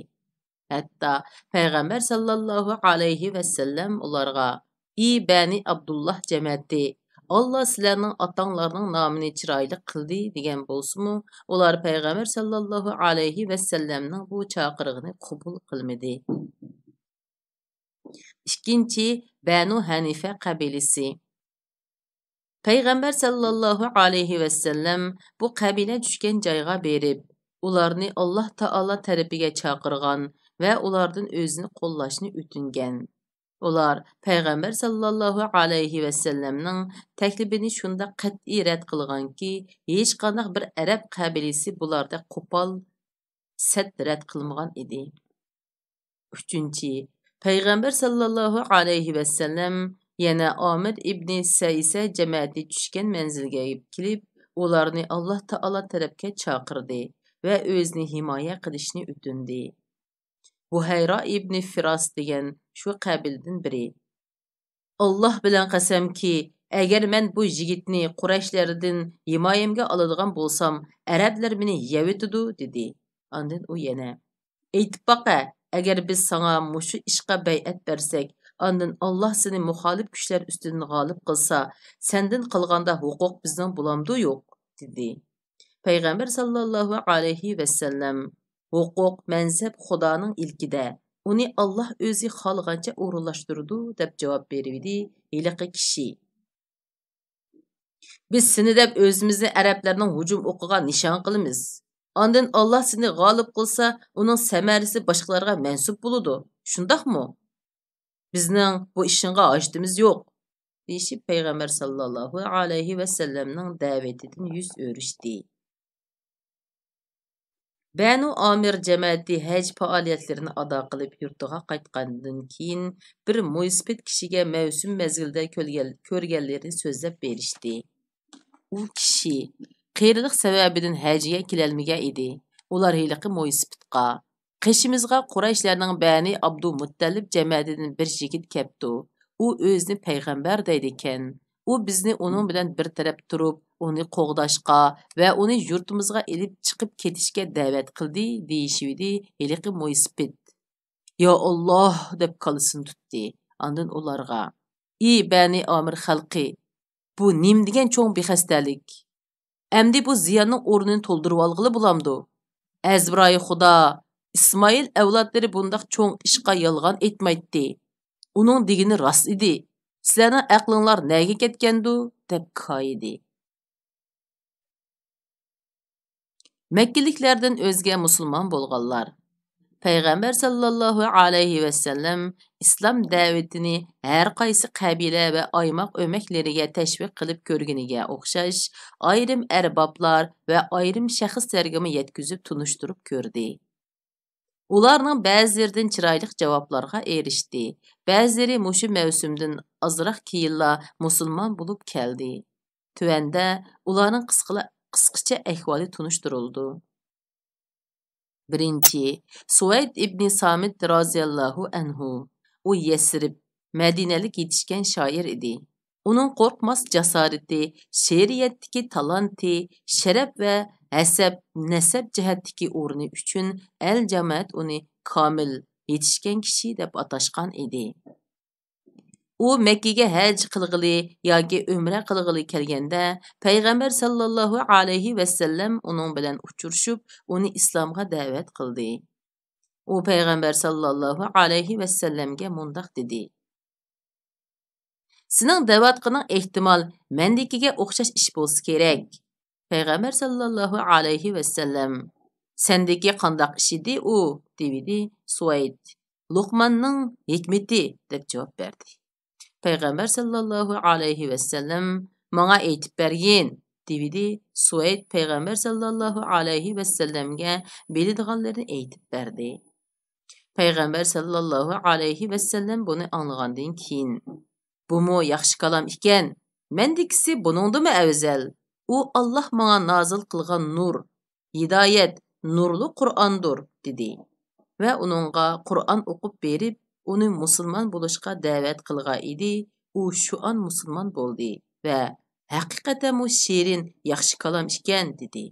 ھەتتا پەيغەمبەر ساللاللاھۇ ئەلەيھى ۋەسەللەم ئۇلارغا، ئى بەنى ئابدۇللا جەمەتى، ئاللا سىلەرنىڭ ئاتاڭلارنىڭ نامىنى چىرايلىق قىلدى، دېگەن بولسىمۇ، ئۇلار پەيغەمبەر ساللاللاھۇ ئەلەيھى ۋەسەللەمنىڭ بۇ چاقىرىقىنى قوبۇل قىلمىدى. ئىككىنچى، بەنۇ ھەنىفە قەبىلىسى. پەيغەمبەر ساللاللاھۇ ئەلەيھى ۋەسەللەم بۇ قەبىلە چۈشكەن جايغا بېرىپ، ئۇلارنى ئاللا تائالا تەرىپىگە چاقىرغان ۋە ئۇلاردىن ئۆزىنى قوللاشنى ئۆتۈنگەن. ئۇلار پەيغەمبەر ساللاللاھۇ ئەلەيھى ۋەسەللەمنىڭ تەكلىپىنى شۇنداق قەتئىي رەت قىلغانكى، ھېچقانداق بىر ئەرەب قەبىلىسى بۇلاردەك قوپال، سەت رەت قىلمىغان ئىدى. ئۈچىنچى، پەيغەمبەر ساللاللاھۇ ئەلەيھى ۋەسەللەم يەنە ئامىر ئىبنى سەيسە جەمەتى چۈشكەن مەنزىلگە كېلىپ، ئۇلارنى ئاللاھ تائالا تەرەپكە چاقىردى ۋە ئۆزىنى ھىمايە قىلىشنى ئۆتۈندى. بۇھەيرا ئىبنى فىراس دېگەن شۇ قەبىلىدىن بىرى: «ئاللاھ بىلەن قەسەمكى، ئەگەر مەن بۇ يىگىتنى قۇرەيشلەردىن ھىمايەمگە ئالىدىغان بولسام، ئەرەبلەر مېنى يەۋېتىدۇ» دېدى. ئاندىن ئۇ يەنە: «ئېيتىپ باقە، ئەگەر بىز ساڭا مۇشۇ ئىشقا بەيئەت بەرسەك، ئاندىن ئاللاھ سېنى مۇخالىپ كۈچلەر ئۈستىدىن غالىب قىلسا، سەندىن قالغاندا ھوقۇق بىزنىڭ بولامدۇ يوق؟» دېدى. پەيغەمبەر ساللاللاھۇ ئەلەيھى ۋەسەللەم: «ھوقۇق، مەنسەپ خۇدانىڭ ئىلكىدە، ئۇنى ئاللاھ ئۆزى خالىغانچە ئورۇنلاشتۇرىدۇ» دەپ جاۋاب بېرىۋىدى ھېلىقى كىشى. «بىز سېنى دەپ ئۆزىمىزنى ئەرەبلەرنىڭ ھۇجۇم ئوقىغا نىشان قىلىمىز. ئاندىن ئاللاھ سېنى غالىب قىلسا، ئۇنىڭ سەمەرىسى باشقىلارغا مەنسۇپ بولىدۇ. شۇنداقمۇ؟ بىزنىڭ بۇ ئىشىڭغا ھاجىتىمىز يوق» دېيىشىپ، پەيغەمبەر ساللاللاھۇ ئەلەيھى ۋەسەللەمنىڭ دەۋىتىدىن يۈز ئۆرۈشتى. بەنۇ ئامىر جەمەتى ھەج پائالىيەتلىرىنى ئادا قىلىپ يۇرتىغا قايتقاندىن كېيىن، بىر مويسىپىت كىشىگە مەۋسۇم مەزگىلدە كۆرگەن-، كۆرگەنلىرىنى سۆزلەپ بېرىشتى. ئۇ كىشى: «قېرىلىق سەۋەبىدىن ھەجگە كېلەلمىگەن ئىدى. ئۇلار ھېلىقى مويسىپىتقا: قېشىمىزغا قۇرەيشلەرنىڭ بەنى ئابدۇمۇتتەلىپ جەمەتىدىن بىر يىگىت كەپتۇ. ئۇ ئۆزىنى پەيغەمبەر دەيدىكەن. ئۇ بىزنى ئۇنىڭ بىلەن بىر تەرەپ تۇرۇپ، ئۇنى قوغداشقا ۋە ئۇنى يۇرتىمىزغا ئېلىپ چىقىپ كېتىشكە دەۋەت قىلدى» دېيىشىۋىدى ھېلىقى مويسىپىت. «يا ئاللاھ!» دەپ كاللىسىنى تۇتتى. ئاندىن ئۇلارغا: «ئى بەنى ئامىر خەلقى، بۇ نېمە دېگەن چوڭ بىخەستەلىك؟ ئەمدى بۇ زىياننىڭ ئورنىنى تولدۇرۇۋالغىلى بولامدۇ؟ ئەزبىرايى خۇدا، ئىسمائىل ئەۋلادلىرى بۇنداق چوڭ ئىشقا يالغان ئېيتمايتتى. ئۇنىڭ دېگىنى راست ئىدى. سىلەرنىڭ ئەقلىڭلار نەگە كەتكەندۇ؟» دەپ كايىدى. مەككىلىكلەردىن ئۆزگە مۇسۇلمان بولغانلار. پەيغەمبەر ساللاللاھۇ ئەلەيھى ۋەسەللەم ئىسلام دەۋىتىنى ھەر قايسى قەبىلە ۋە ئايماق ئۆمەكلىرىگە تەشۋىق قىلىپ كۆرگىنىگە ئوخشاش، ئايرىم ئەربابلار ۋە ئايرىم شەخسلەرگىمۇ يەتكۈزۈپ تونۇشتۇرۇپ كۆردى. ئۇلارنىڭ بەزىلىرىدىن چىرايلىق جاۋابلارغا ئېرىشتى، بەزىلىرى مۇشۇ مەۋسۇمدىن ئازراق كېيىنلا مۇسۇلمان بولۇپ كەلدى. تۆۋەندە ئۇلارنىڭ قىسقىلا-، قىسقىچە ئەھۋالى تونۇشتۇرۇلىدۇ. بىرىنچى، سۇۋەيد ئىبنى سامىت رازىياللاھۇ ئەنھۇ. ئۇ يەسرىب، مەدىنەلىك يېتىشكەن شائىر ئىدى. ئۇنىڭ قورقماس جاسارىتى، شېئىرىيەتتىكى تالانتى، شەرەپ ۋە ھەسەب، نەسەب جەھەتتىكى ئورنى ئۈچۈن ئەل جامائەت ئۇنى كامىل، يېتىشكەن كىشى دەپ ئاتاشقان ئىدى. ئۇ مەككىگە ھەج قىلغىلى ياكى ئۆمرە قىلغىلى كەلگەندە، پەيغەمبەر ساللاللاھۇ ئەلەيھى ۋەسەللەم ئۇنىڭ بىلەن ئۇچرىشىپ، ئۇنى ئىسلامغا دەۋەت قىلدى. ئۇ پەيغەمبەر ساللاللاھۇ ئەلەيھى ۋەسەللەمگە مۇنداق دېدى: «سېنىڭ دەۋاتقىنىڭ ئېھتىمال مەندىكىگە ئوخشاش ئىش بولسا كېرەك.» پەيغەمبەر ساللاللاھۇ ئەلەيھى ۋەسەللەم: «سەندىكى قانداق ئىش ئىدى ئۇ؟» دېۋىدى. سۇۋەيد: «لوقماننىڭ ھېكمىتى» دەپ جاۋاب بەردى. پەيغەمبەر ساللاللاھۇ ئەلەيھى ۋەسەللەم: «ماڭا ئېيتىپ بەرگىن» دېۋىدى. سۇۋەيد پەيغەمبەر ساللاللاھۇ ئەلەيھى ۋەسەللەمگە بىلىدىغانلىرىنى ئېيتىپ بەردى. پەيغەمبەر ساللاللاھۇ ئەلەيھى ۋەسەللەم بۇنى ئاڭلىغاندىن كېيىن: «بۇمۇ ياخشى كالام ئىكەن. مەندىكىسى بۇنىڭدىنمۇ ئەۋزەل. ئۇ ئاللاھ ماڭا نازىل قىلغان نۇر، ھىدايەت، نۇرلۇق قۇرئاندۇر» دېدى ۋە ئۇنىڭغا قۇرئان ئوقۇپ بېرىپ، ئۇنى مۇسۇلمان بولۇشقا دەۋەت قىلغان ئىدى. ئۇ شۇئان مۇسۇلمان بولدى ۋە «ھەقىقەتەنمۇ شېرىن، ياخشى كالام ئىكەن» دېدى.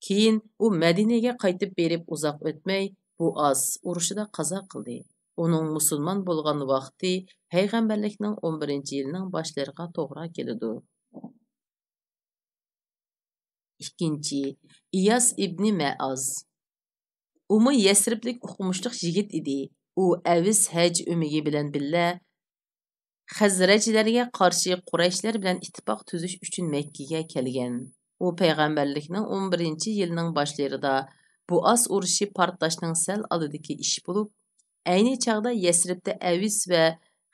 كېيىن ئۇ مەدىنىگە قايتىپ بېرىپ ئۇزاق ئۆتمەي، بۇئاس ئۇرۇشىدا قازا قىلدى. ئۇنىڭ مۇسۇلمان بولغان ۋاقتى پەيغەمبەرلىكنىڭ ئون بىرىنچى يىلىنىڭ باشلىرىغا توغرا كېلىدۇ. ئىككىنچى، ئىياس ئىبنى مەئاز. ئۇمۇ يەسرىبلىك ئوقۇمۇشلۇق يىگىت ئىدى. ئۇ ئەۋس ھەج ئۆمىكى بىلەن بىللە خەزرەجلەرگە قارشى قۇرەيشلەر بىلەن ئىتتىپاق تۈزۈش ئۈچۈن مەككىگە كەلگەن. ئۇ پەيغەمبەرلىكنىڭ ئون بىرىنچى يىلىنىڭ باشلىرىدا بۇئاس ئۇرۇشى پارتلاشنىڭ سەل ئالدىدىكى ئىش بولۇپ، ئەينى چاغدا يەسرىبتە ئەۋس ۋە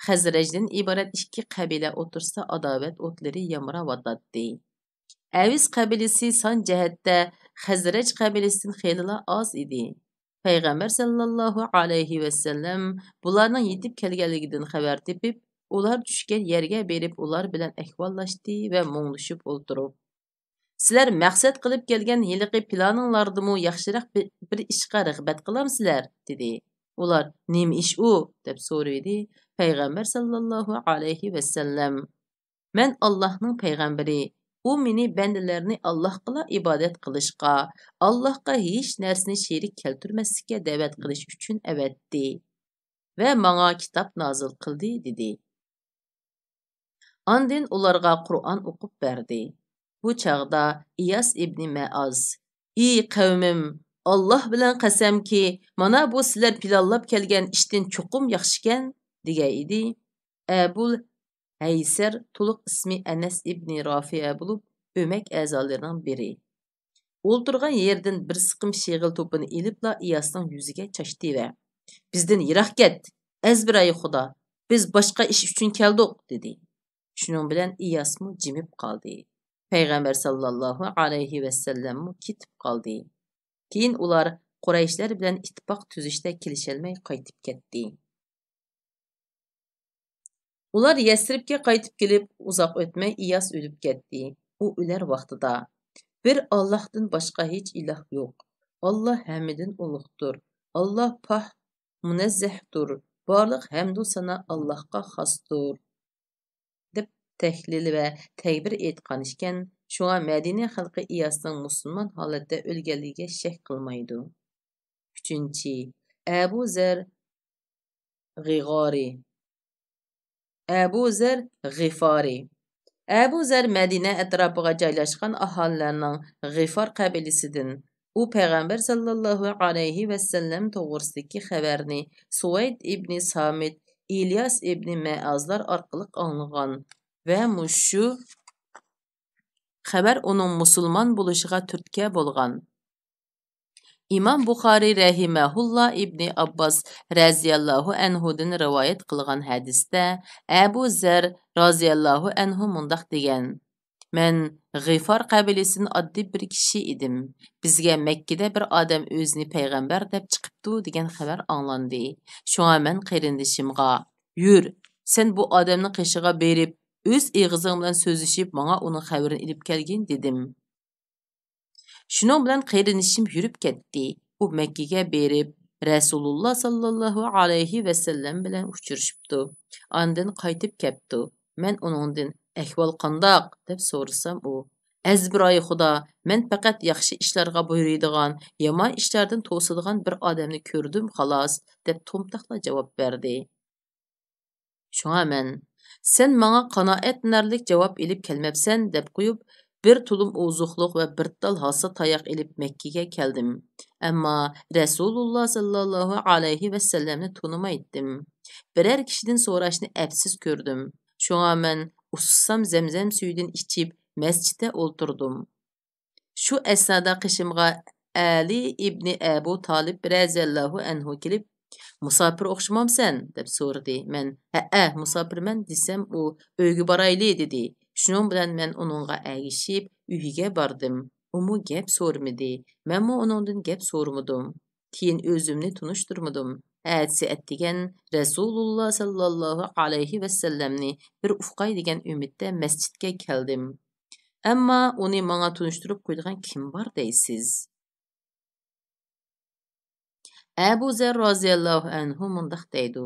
خەزرەجدىن ئىبارەت ئىككى قەبىلە ئوتتۇرىسىدا ئاداۋەت ئوتلىرى يامراۋاتاتتى. ئەۋس قەبىلىسى سان جەھەتتە خەزرەج قەبىلىسىدىن خېلىلا ئاز ئىدى. پەيغەمبەر ساللاللاھۇ ئەلەيھى ۋەسەللەم بۇلارنىڭ يېتىپ كەلگەنلىكىدىن خەۋەر تېپىپ، ئۇلار چۈشكەن يەرگە بېرىپ، ئۇلار بىلەن ئەھۋاللاشتى ۋە مۇڭدىشىپ ئولتۇرۇپ، «سىلەر مەقسەت قىلىپ كەلگەن ھېلىقى پىلانىڭلاردىمۇ ياخشىراق بىر، بىر ئىشقا رىغبەت قىلامسىلەر؟» دېدى. ئۇلار، «نېمە ئىش ئۇ؟» دەپ سورىدى. پەيغەمبەر ساللاللاھۇ ئەلەيھى ۋەسەللەم، «مەن ئاللاھنىڭ پەيغەمبىرى. ئۇ مېنى بەندىلەرنى ئاللاھقىلا ئىبادەت قىلىشقا، ئاللاھقا ھېچ نەرسىنى شېرىك كەلتۈرمەسلىككە دەۋەت قىلىش ئۈچۈن ئەۋەتتى ۋە ماڭا كىتاب نازىل قىلدى» دېدى. ئاندىن ئۇلارغا قۇرئان ئوقۇپ بەردى. بۇ چاغدا ئىياس ئىبنى مەئاز، «ئى قەۋمىم، ئاللاھ بىلەن قەسەمكى، مانا بۇ سىلەر پىلانلاپ كەلگەن ئىشتىن چوقۇم ياخشىكەن» دېگەن ئىدى. ئەبۇل ھەيسەر، تولۇق ئىسمى ئەنەس ئىبنى رافىئە بولۇپ، ئۆمەك ئەزالىرىنىڭ بىرى، ئولتۇرغان يېرىدىن بىر سىقىم شېغىل توپىنى ئېلىپلا ئىياسنىڭ يۈزىگە چاچتى ۋە، «بىزدىن يىراق كەت، ئەزبىرايى خۇدا! بىز باشقا ئىش ئۈچۈن كەلدۇق» دېدى. شۇنىڭ بىلەن ئىياسمۇ جىمىپ قالدى. پەيغەمبەر ساللاللاھۇ ئەلەيھى ۋەسەللەممۇ كېتىپ قالدى. كېيىن ئۇلار قۇرەيشلەر بىلەن ئىتتىپاق تۈزۈشتە كېلىشەلمەي قايتىپ كەتتى. ئۇلار يەسرىبكە قايتىپ كېلىپ، ئۇزاق ئۆتمەي ئىياس ئۆلۈپ كەتتى. ئۇ ئۆلەر ۋاقتىدا، «بىر ئاللاھتىن باشقا ھېچ ئىلاھ يوق. ئاللاھ ھەممىدىن ئۇلۇغدۇر. ئاللاھ پاك، مۇنەززەھتۇر. بارلىق ھەمدۇ سانا ئاللاھقا خاستۇر» دەپ تەھلىل ۋە تەكبىر ئېيتقان ئىكەن. شۇڭا مەدىنە خەلقى ئىياسنىڭ مۇسۇلمان ھالەتتە ئۆلگەنلىكىگە شەك قىلمايدۇ. ئۈچىنچى، ئەبۇ زەر غىغارى. ئەبۇ زەر غىفارى. ئەبۇ زەر مەدىنە ئەتراپىغا جايلاشقان ئاھالىلەرنىڭ غىفار قەبىلىسىدىن. ئۇ پەيغەمبەر ساللاللاھۇ ئەلەيھى ۋەسەللەم توغرىسىدىكى خەۋەرنى سۇۋەيد ئىبنى سامىت، ئىلياس ئىبنى مەئازلار ئارقىلىق ئاڭلىغان ۋە مۇشۇ خەۋەر ئۇنىڭ مۇسۇلمان بولۇشىغا تۈرتكە بولغان. ئىمام بۇخارىي رەھىمەھۇللا ئىبنى ئابباس رەزىياللاھۇ ئەنھۇدىن رىۋايەت قىلغان ھەدىستە ئەبۇ زەر رازىياللاھۇ ئەنھۇ مۇنداق دېگەن: «مەن غىفار قەبىلىسىدىن ئاددىي بىر كىشى ئىدىم. بىزگە مەككىدە بىر ئادەم ئۆزىنى پەيغەمبەر دەپ چىقىپتۇ دېگەن خەۋەر ئاڭلاندى. شۇڭا مەن قېرىندىشىمغا، يۈر، سەن بۇ ئادەمنىڭ قېشىغا بېرىپ، ئۆز ئېغىزىڭ بىلەن سۆزلىشىپ، ماڭا ئۇنىڭ خەۋىرىنى ئېلىپ كەلگىن» دېدىم. شۇنىڭ بىلەن قېرىندىشىم يۈرۈپ كەتتى. ئۇ مەككىگە بېرىپ، رەسۇلۇللا ساللاللاھۇ ئەلەيھى ۋەسەللەم بىلەن ئۇچرىشىپتۇ. ئاندىن قايتىپ كەپتۇ. مەن ئۇنىڭدىن، «ئەھۋال قانداق؟» دەپ سورىسام، ئۇ، «ئەزبىرايى خۇدا، مەن پەقەت ياخشى ئىشلارغا بۇيرۇيدىغان، يامان ئىشلاردىن توسىدىغان بىر ئادەمنى كۆردۈم، خالاس» دەپ تومتاقلا جاۋاب بەردى. شۇڭا مەن، «سەن ماڭا قانائەتلىنەرلىك جاۋاب ئېلىپ كەلمەپسەن» دەپ قويۇپ، بىر تۇلۇم ئوزۇقلۇق ۋە بىر تال ھاسا تاياق ئېلىپ مەككىگە كەلدىم. ئەمما رەسۇلۇللا ساللاللاھۇ ئەلەيھى ۋەسەللەمنى تونۇمايتتىم. بىرەر كىشىدىن سوراشنى ئەپسىز كۆردۈم. شۇڭا مەن ئۇسسام زەمزەم سۈيىدىن ئىچىپ، مەسچىتتە ئولتۇردۇم. شۇ ئەسنادا قېشىمغا ئەلى ئىبنى ئەبۇ تالىپ رەزىياللاھۇ ئەنھۇ كېلىپ، «مۇساپىر ئوخشىمامسەن؟» دەپ سورىدى. مەن، «ھەئە، مۇساپىرمەن» دېسەم، ئۇ، «ئۆيگە بارايلى» دېدى. شۇنىڭ بىلەن مەن ئۇنىڭغا ئەگىشىپ، ئۆيىگە باردىم. ئۇمۇ گەپ سورىمىدى. مەنمۇ ئۇنىڭدىن گەپ سورىمىدىم. كېيىن ئۆزۈمنى تونۇشتۇرمىدىم. ئەتىسى ئەتىگەن رەسۇلۇللا ساللاللاھۇ ئەلەيھى ۋەسەللەمنى بىر ئۇقاي دېگەن ئۈمىدتە مەسچىتكە كەلدىم. ئەمما ئۇنى ماڭا تونۇشتۇرۇپ قويىدىغان كىم بار دەيسىز؟ ئەبۇ زەر رازىياللاھۇ ئەنھۇ مۇنداق دەيدۇ: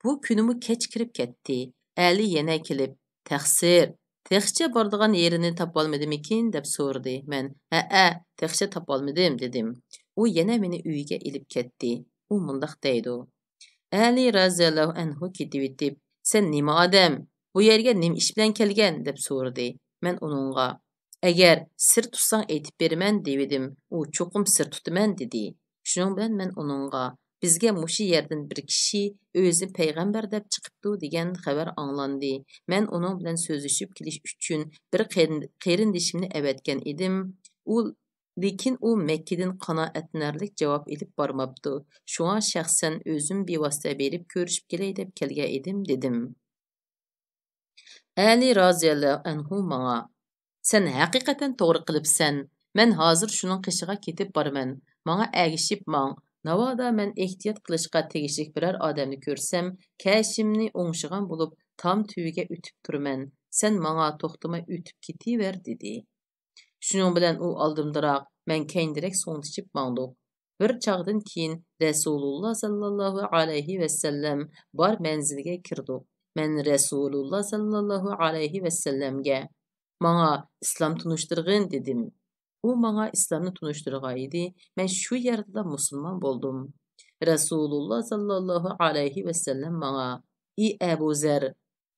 «بۇ كۈنىمۇ كەچ كىرىپ كەتتى.» ئەلى يەنە كېلىپ، «تەقسىر، تېخىچە بارىدىغان يېرىنى تاپالمىدىمىكىن؟» دەپ سورىدى. مەن، «ھەئە، تېخىچە تاپالمىدىم» دېدىم. ئۇ يەنە مېنى ئۆيىگە ئېلىپ كەتتى. ئۇ مۇنداق دەيدۇ: ئەلى رازىياللاھۇ ئەنھۇ كېتىۋېتىپ، «سەن نېمە ئادەم؟ بۇ يەرگە نېمە ئىش بىلەن كەلگەن؟» دەپ سورىدى. مەن ئۇنىڭغا، «ئەگەر سىر تۇتساڭ ئېيتىپ بېرىمەن» دېۋىدىم. ئۇ، «چوقۇم سىر تۇتىمەن» دېدى. شۇنىڭ بىلەن مەن ئۇنىڭغا، «بىزگە مۇشۇ يەردىن بىر كىشى ئۆزىنى پەيغەمبەر دەپ چىقىپتۇ دېگەن خەۋەر ئاڭلاندى. مەن ئۇنىڭ بىلەن سۆزلىشىپ كېلىش ئۈچۈن بىر قېرىن-، قېرىندىشىمنى ئەۋەتكەن ئىدىم. ئۇ، لېكىن ئۇ مەككىدىن قانائەتلىنەرلىك جاۋاب ئېلىپ بارماپتۇ. شۇڭا شەخسەن ئۆزۈم بىۋاسىتە بېرىپ كۆرۈشۈپ كېلەي دەپ كەلگەن ئىدىم» دېدىم. ئەلى رازىياللاھۇ ئەنھۇ ماڭا، «سەن ھەقىقەتەن توغرا قىلىپسەن. مەن ھازىر شۇنىڭ قېشىغا كېتىپ بارىمەن. ماڭا ئەگىشىپ ماڭ. ناۋادا مەن ئېھتىيات قىلىشقا تېگىشلىك بىرەر ئادەمنى كۆرسەم، كەشىمنى ئوڭشىغان بولۇپ، تام تۈۋىگە ئۆتۈپ تۇرىمەن، سەن ماڭا توختىماي ئۆتۈپ كېتىۋەر» دېدى. شۇنىڭ بىلەن ئۇ ئالدىمدىراق، مەن كەينىدىرەك سوڭدىشىپ ماڭدۇق. بىر چاغدىن كېيىن رەسۇلۇللا ساللاللاھۇ ئەلەيھى ۋەسەللەم بار مەنزىلگە كىردۇق. مەن رەسۇلۇللا ساللاللاھۇ ئەلەيھى ۋەسەللەمگە، «ماڭا ئىسلام تونۇشتۇرغىن» دېدىم. ئۇ ماڭا ئىسلامنى تونۇشتۇرغانىدى، مەن شۇ يەردىلا مۇسۇلمان بولدۇم. رەسۇلۇللا ساللاللاھۇ ئەلەيھى ۋەسەللەم ماڭا، «ئى ئەبۇ زەر،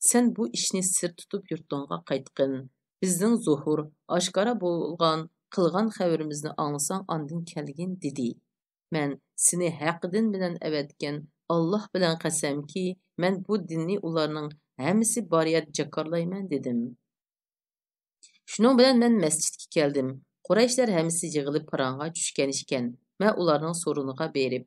سەن بۇ ئىشنى سىر تۇتۇپ يۇرتۇڭغا قايتقىن. بىزنىڭ زۇھۇر، ئاشكارا بولغان، قىلغان خەۋىرىمىزنى ئاڭلىساڭ ئاندىن كەلگىن» دېدى. مەن، «سېنى ھەق دىن بىلەن ئەۋەتكەن ئاللاھ بىلەن قەسەمكى، مەن بۇ دىننى ئۇلارنىڭ ھەممىسى بار يەردە جاكارلايمەن» دېدىم. شۇنىڭ بىلەن مەن مەسچىتكە كەلدىم. قۇرەيشلەر ھەممىسى يىغىلىپ پاراڭغا چۈشكەن ئىكەن. مەن ئۇلارنىڭ سورۇنىغا بېرىپ،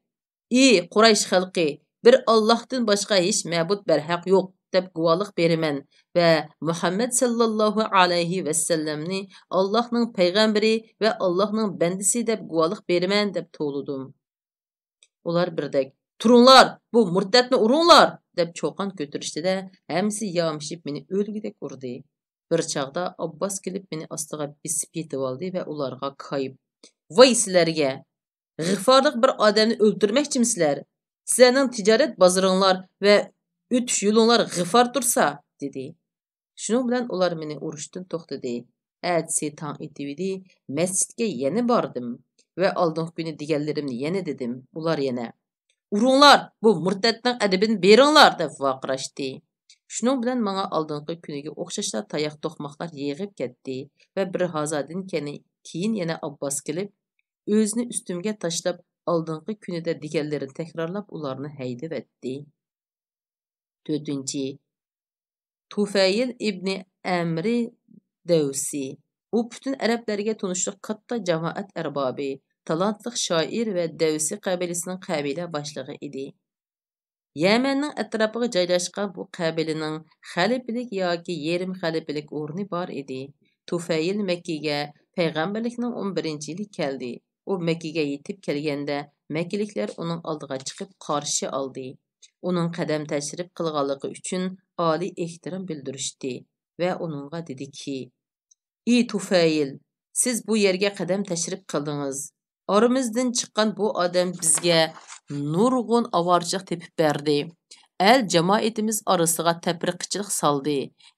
«ئى قۇرەيش خەلقى، بىر ئاللاھتىن باشقا ھېچ مەبۇد بەرھەق يوق» دەپ گۇۋاھلىق بېرىمەن ۋە مۇھەممەد ساللاللاھۇ ئەلەيھى ۋەسەللەمنى ئاللاھنىڭ پەيغەمبىرى ۋە ئاللاھنىڭ بەندىسى دەپ گۇۋاھلىق بېرىمەن دەپ توۋلىدىم. ئۇلار بىردەك، «تۇرۇڭلار، بۇ مۇرتەتنى ئۇرۇڭلار!» دەپ چۇقان كۆتۈرۈشتىدە، ھەممىسى يامىشىپ مېنى ئۆلگۈدەك ئۇردى. بىر چاغدا ئابباس كېلىپ مېنى ئاستىغا بېسىپ يېتىۋالدى ۋە ئۇلارغا كايىپ، «ۋاي سىلەرگە! غىفارلىق بىر ئادەمنى ئۆلتۈرمەكچىمىسىلەر؟ سىلەرنىڭ تىجارەت بازىرىڭلار ۋە ئۆتۈش يولۇڭلار غىفار تۇرسا!» دېدى. شۇنىڭ بىلەن ئۇلار مېنى ئۇرۇشتىن توختىدى. ئەتىسى تاڭ ئېتىۋىدى، مەسچىتكە يەنە باردىم ۋە ئالدىنقى كۈنى دېگەنلىرىمنى يەنە دېدىم. ئۇلار يەنە، «ئۇرۇڭلار، بۇ مۇرتەتنىڭ ئەدىپىنى بېرىڭلار!» دەپ ۋارقىراشتى. شۇنىڭ بىلەن ماڭا ئالدىنقى كۈنىگە ئوخشاشلا تاياق توقماقلار يېغىپ كەتتى ۋە بىر ھازادىن كېيىن، كېيىن يەنە ئابباس كېلىپ، ئۆزىنى ئۈستۈمگە تاشلاپ، ئالدىنقى كۈنىدە دېگەنلىرىنى تەكرارلاپ، ئۇلارنى ھەيدىۋەتتى. تۆتىنچى، تۇفەيل ئىبنى ئەمرى دەۋسى. ئۇ پۈتۈن ئەرەبلەرگە تونۇشلۇق كاتتا جامائەت ئەربابى، تالانتلىق شائىر ۋە دەۋسى قەبىلىسىنىڭ قەبىلە باشلىقى ئىدى. يەمەننىڭ ئەتراپىغا جايلاشقان بۇ قەبىلىنىڭ خەلىپىلىك ياكى يېرىم خەلىپىلىك ئورنى بار ئىدى. تۇفەيل مەككىگە پەيغەمبەرلىكنىڭ ئون بىرىنچى يىلى كەلدى. ئۇ مەككىگە يېتىپ كەلگەندە، مەككىلىكلەر ئۇنىڭ ئالدىغا چىقىپ قارشى ئالدى. ئۇنىڭ قەدەم تەشرىپ قىلغانلىقى ئۈچۈن ئالىي ئېھتىرام بىلدۈرۈشتى ۋە ئۇنىڭغا دېدىكى، ئى تۇفەيل، سىز بۇ يەرگە قەدەم تەشرىپ قىلدىڭىز. ئارىمىزدىن چىققان بۇ ئادەم بىزگە نۇرغۇن ئاۋارىچىلىق تېپىپ بەردى. ئەل جامائىتىمىز ئارىسىغا تەپرىقىچىلىق سالدى.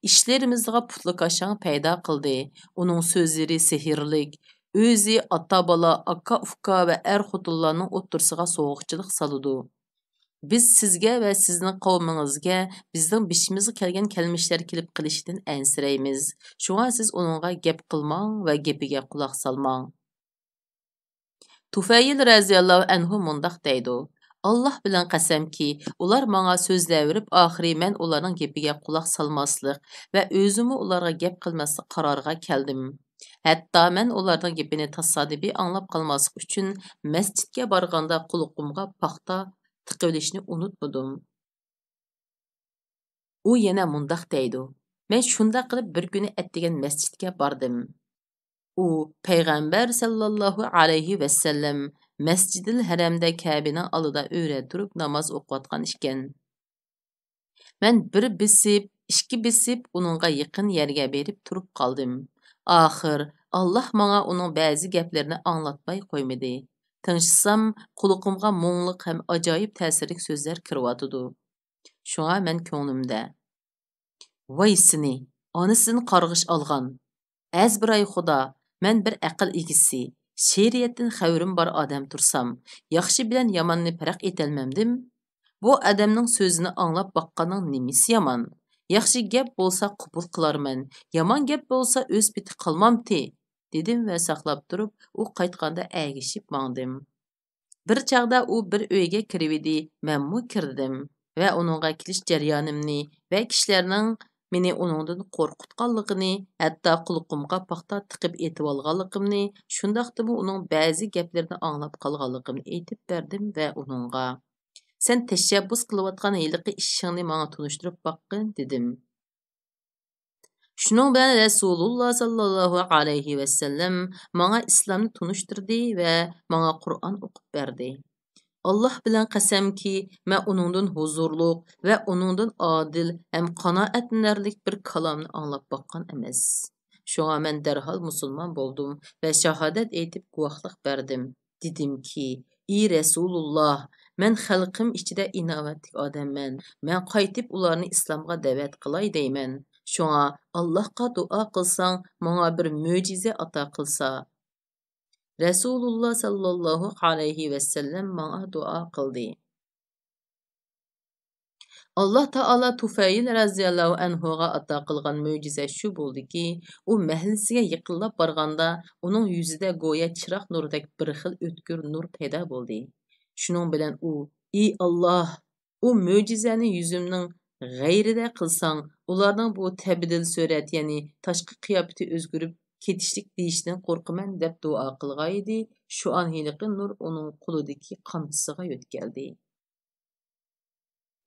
ئىشلىرىمىزغا پۇتلىكاشاڭ پەيدا قىلدى. ئۇنىڭ سۆزلىرى سېھىرلىك. ئۆزى ئاتا-بالا، ئاكا-ئۇكا ۋە ئەر-خوتۇنلارنىڭ ئوتتۇرىسىغا سوغۇقچىلىق سالىدۇ. بىز سىزگە ۋە سىزنىڭ قەۋمىڭىزگە بىزنىڭ بېشىمىزغا كەلگەن كەلمىشلەر كېلىپ قېلىشىدىن ئەنسىرەيمىز. شۇڭا سىز ئۇنىڭغا گەپ قىلماڭ ۋە گېپىگە قۇلاق سالماڭ. تۇفەيل رەزىياللاھۇ ئەنھۇ مۇنداق دەيدۇ، ئاللاھ بىلەن قەسەمكى، ئۇلار ماڭا سۆزلەۋېرىپ، ئاخىرى مەن ئۇلارنىڭ گېپىگە قۇلاق سالماسلىق ۋە ئۆزۈممۇ ئۇلارغا گەپ قىلماسلىق قارارىغا كەلدىم. ھەتتا مەن ئۇلارنىڭ گېپىنى تاسادىپىي ئاڭلاپ قالماسلىق ئۈچۈن، مەسچىتكە بارغاندا قۇلىقىمغا پاختا تىقىۋېلىشنى ئۇنتۇمىدىم. ئۇ يەنە مۇنداق دەيدۇ، مەن شۇنداق قىلىپ بىر كۈنى ئەتىگەن مەسچىتكە باردىم. ئۇ پەيغەمبەر سەللەللاھۇ ئەلەيھى ۋەسەللەم مەسجىدىل ھەرەمدە كەبىنىڭ ئالدىدا ئۆرە تۇرۇپ ناماز ئوقۇۋاتقان ئىكەن. مەن بىر بېسىپ، ئىككى بېسىپ ئۇنىڭغا يېقىن يەرگە بېرىپ تۇرۇپ قالدىم. ئاخىر ئاللاھ ماڭا ئۇنىڭ بەزى گەپلىرىنى ئاڭلاتماي قويمىدى. تىڭشىسام، قۇلىقىمغا مۇڭلۇق ھەم ئاجايىپ تەسىرلىك سۆزلەر كىرىۋاتىدۇ. شۇڭا مەن كۆڭلۈمدە، ۋاي سېنى، ئانىسىدىن قارغىش ئالغان! ئەزبىراي خۇدا، مەن بىر ئەقىل ئىگىسى، شېرىئەتتىن خەۋىرىم بار ئادەم تۇرسام، ياخشى بىلەن ياماننى پەرق ئېتەلمەمدىم؟ بۇ ئادەمنىڭ سۆزىنى ئاڭلاپ باققاننىڭ نېمىسى يامان؟ ياخشى گەپ بولسا قوبۇل قىلارمەن، يامان گەپ بولسا ئۆز پېتى قالمامتى؟ دېدىم ۋە ساقلاپ تۇرۇپ، ئۇ قايتقاندا ئەگىشىپ ماڭدىم. بىر چاغدا ئۇ بىر ئۆيگە كىرىۋىدى، مەنمۇ كىردىم ۋە ئۇنىڭغا كېلىش جەريانىمنى ۋە كىشىلەرنىڭ مېنى ئۇنىڭدىن قورقۇتقانلىقىنى، ھەتتا قۇلىقىمغا پاختا تىقىپ ئېتىۋالغانلىقىمنى، شۇنداقتىمۇ ئۇنىڭ بەزى گەپلىرىنى ئاڭلاپ قالغانلىقىمنى ئېيتىپ بەردىم ۋە ئۇنىڭغا، سەن تەشەببۇس قىلىۋاتقان ھېلىقى ئىشىڭنى ماڭا تونۇشتۇرۇپ باققىن، دېدىم. شۇنىڭ بىلەن رەسۇلۇللا ساللاللاھۇ ئەلەيھى ۋەسەللەم ماڭا ئىسلامنى تونۇشتۇردى ۋە ماڭا قۇرئان ئوقۇپ بەردى. ئاللاھ بىلەن قەسەمكى، مەن ئۇنىڭدىن ھۇزۇرلۇق ۋە ئۇنىڭدىن ئادىل ھەم قانائەتلىنەرلىك بىر كالامنى ئاڭلاپ باققان ئەمەس. شۇڭا مەن دەرھال مۇسۇلمان بولدۇم ۋە شاھادەت ئېيتىپ گۇۋاھلىق بەردىم. دېدىمكى، ئى رەسۇلۇللاھ، مەن خەلقىم ئىچىدە ئىناۋەتلىك ئادەممەن. مەن قايتىپ ئۇلارنى ئىسلامغا دەۋەت قىلاي دەيمەن. شۇڭا ئاللاھقا دۇئا قىلساڭ، ماڭا بىر مۆجىزە ئاتا قىلسا. رەسۇلۇللاھ ساللاللاھۇ ئەلەيھى ۋەسەللەم ماڭا دۇئا قىلدى. ئاللاھ تائالا تۇفەيل رەزىياللاھۇ ئەنھۇغا ئاتا قىلغان مۆجىزە شۇ بولدىكى، ئۇ مەھەللىسىگە يېقىنلاپ بارغاندا، ئۇنىڭ يۈزىدە گويا چىراغ نۇرىدەك بىر خىل ئۆتكۈر نۇر پەيدا بولدى. شۇنىڭ بىلەن ئۇ، ئى ئاللاھ، ئۇ مۆجىزەنى يۈزۈمنىڭ غەيرىدە قىلساڭ، ئۇلارنىڭ بۇ تەبدىل سۈرەت، يەنى تاشقى قىياپىتى ئۆزگىرىپ كېتىشلىك دېيىشىدىن قورقىمەن، دەپ دۇئا قىلغانىدى. شۇ ئان ھېلىقى نۇر ئۇنىڭ قولىدىكى قامچىسىغا يۆتكەلدى.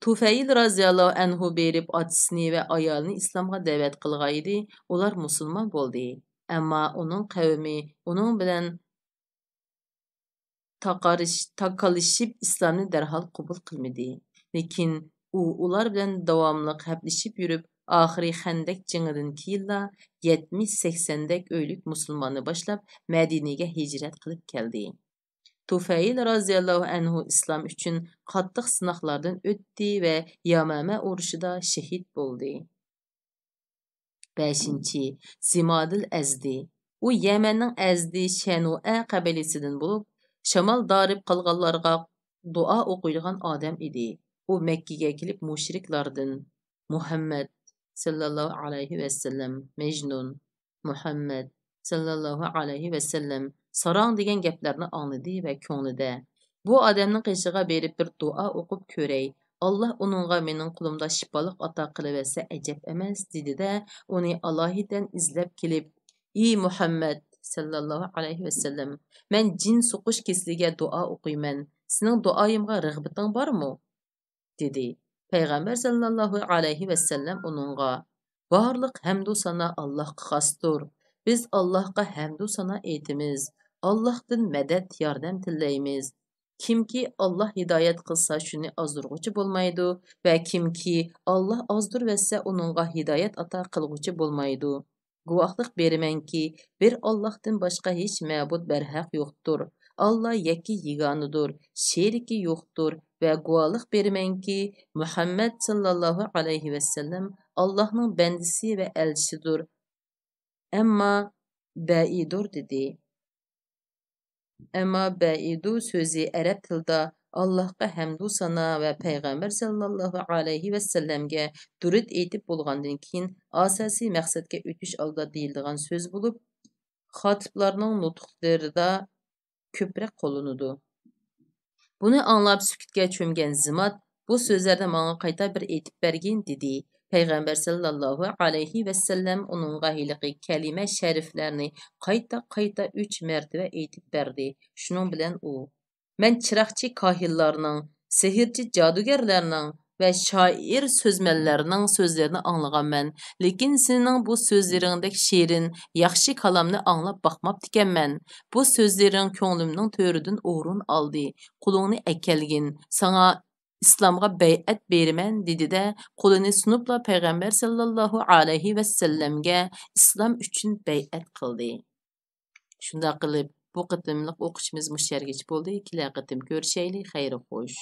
تۇفەيل رازىياللاھۇ ئەنھۇ بېرىپ ئاچىسىنى ۋە ئايالىنى ئىسلامغا دەۋەت قىلغانىدى، ئۇلار مۇسۇلمان بولدى. ئەمما ئۇنىڭ قەۋمى ئۇنىڭ بىلەن تاقارىش-، تاكالىشىپ ئىسلامنى دەرھال قوبۇل قىلمىدى. لېكىن ئۇ ئۇلار بىلەن داۋاملىق ھەپىلىشىپ يۈرۈپ، ئاخىرى خەندەك جېڭىدىن كېيىنلا يەتمىش سەكسەندەك ئۆيلۈك مۇسۇلماننى باشلاپ، مەدىنىگە ھىجرەت قىلىپ كەلدى. تۇفەيل رازىياللاھۇ ئەنھۇ ئىسلام ئۈچۈن قاتتىق سىناقلاردىن ئۆتتى ۋە يامامە ئۇرۇشىدا شېھىت بولدى. بەشىنچى، زىمادىل ئەزدى. ئۇ يەمەننىڭ ئەزدى شەنۇئە قەبىلىسىدىن بولۇپ، شامال دارىپ قالغانلارغا دۇئا ئوقۇيدىغان ئادەم ئىدى. ئۇ مەككىگە كېلىپ مۇشرىكلاردىن، مۇھەممەد ساللاللاھۇ ئەلەيھى ۋەسەللەم مەجنۇن، مۇھەممەد ساللاللاھۇ ئەلەيھى ۋەسەللەم ساراڭ دېگەن گەپلەرنى ئاڭلىدى ۋە كۆڭلىدە، بۇ ئادەمنىڭ قېشىغا بېرىپ بىر دۇئا ئوقۇپ كۆرەي، ئاللاھ ئۇنىڭغا مېنىڭ قولۇمدا شىپالىق ئاتا قىلىۋەتسە ئەجەب ئەمەس، دېدى-دە، ئۇنى ئالاھىدەن ئىزدەپ كېلىپ، ئى مۇھەممەد ساللاللاھۇ ئەلەيھى ۋەسەللەم، مەن جىن سوقۇش كېسىلىگە دۇئا ئوقۇيمەن، سېنىڭ دۇئايىمغا رىغبىتىڭ بارمۇ؟ دېدى. پەيغەمبەر ساللاللاھۇ ئەلەيھى ۋەسەللەم ئۇنىڭغا، بارلىق ھەمدۇ سانا ئاللاھقا خاستۇر. بىز ئاللاھقا ھەمدۇ سانا ئېيتىمىز. ئاللاھتىن مەدەت، ياردەم تىلەيمىز. كىمكى ئاللاھ ھىدايەت قىلسا، شۇنى ئازدۇرغۇچى بولمايدۇ ۋە كىمكى ئاللاھ ئازدۇرۇۋەتسە، ئۇنىڭغا ھىدايەت ئاتا قىلغۇچى بولمايدۇ. گۇۋاھلىق بېرىمەنكى، بىر ئاللاھتىن باشقا ھېچ مەبۇد بەرھەق يوقتۇر. ئاللا يەككە يېگانىدۇر، شېرىكى يوقتۇر ۋە گۇۋاھلىق بېرىمەنكى، مۇھەممەد ساللاللاھۇ ئەلەيھى ۋەسەللەم ئاللاھنىڭ بەندىسى ۋە ئەلچىسىدۇر. ئەمما بەئىدۇر دېدى. ئەمما بەئىدۇ سۆزى ئەرەب تىلىدا ئاللاھقا ھەمدۇ سانا ۋە پەيغەمبەر ساللاللاھۇ ئەلەيھى ۋەسەللەمگە دۇرۇت ئېيتىپ بولغاندىن كېيىن ئاساسىي مەقسەتكە ئۆتۈش ئالدىدا دېيىلىدىغان سۆز بولۇپ، خاتىپلارنىڭ نۇتۇقلىرىدا كۆپرەك قوللىنىدۇ. بۇنى ئاڭلاپ سۈكۈتكە چۆمگەن زىمات، بۇ سۆزلەرنى ماڭا قايتا بىر ئېيتىپ بەرگىن، دېدى. پەيغەمبەر ساللاللاھۇ ئەلەيھى ۋەسەللەم ئۇنىڭغا ھېلىقى كەلىمە شەرىفلەرنى قايتا-قايتا ئۈچ مەرتىۋە ئېيتىپ بەردى. شۇنىڭ بىلەن ئۇ، مەن چىراغچى كاھىنلارنىڭ، سېھىرچى جادۇگەرلەرنىڭ ۋە شائىر سۆزمەنلەرنىڭ سۆزلىرىنى ئاڭلىغانمەن، لېكىن سېنىڭ بۇ سۆزلىرىڭدەك شېرىن، ياخشى كالامنى ئاڭلاپ باقماپتىكەنمەن. بۇ سۆزلىرىڭ كۆڭلۈمنىڭ تۆرىدىن ئورۇن ئالدى. قولۇڭنى ئەكەلگىن، ساڭا ئىسلامغا بەيئەت بېرىمەن، دېدى-دە، قولىنى سۇنۇپلا پەيغەمبەر ساللاللاھۇ ئەلەيھى ۋەسەللەمگە ئىسلام ئۈچۈن بەيئەت قىلدى. شۇنداق قىلىپ، بۇ قېتىملىق ئوقۇشىمىز مۇشۇ يەرگىچە بولدى. كېلەر قېتىم كۆرۈشەيلى. خەير خوش.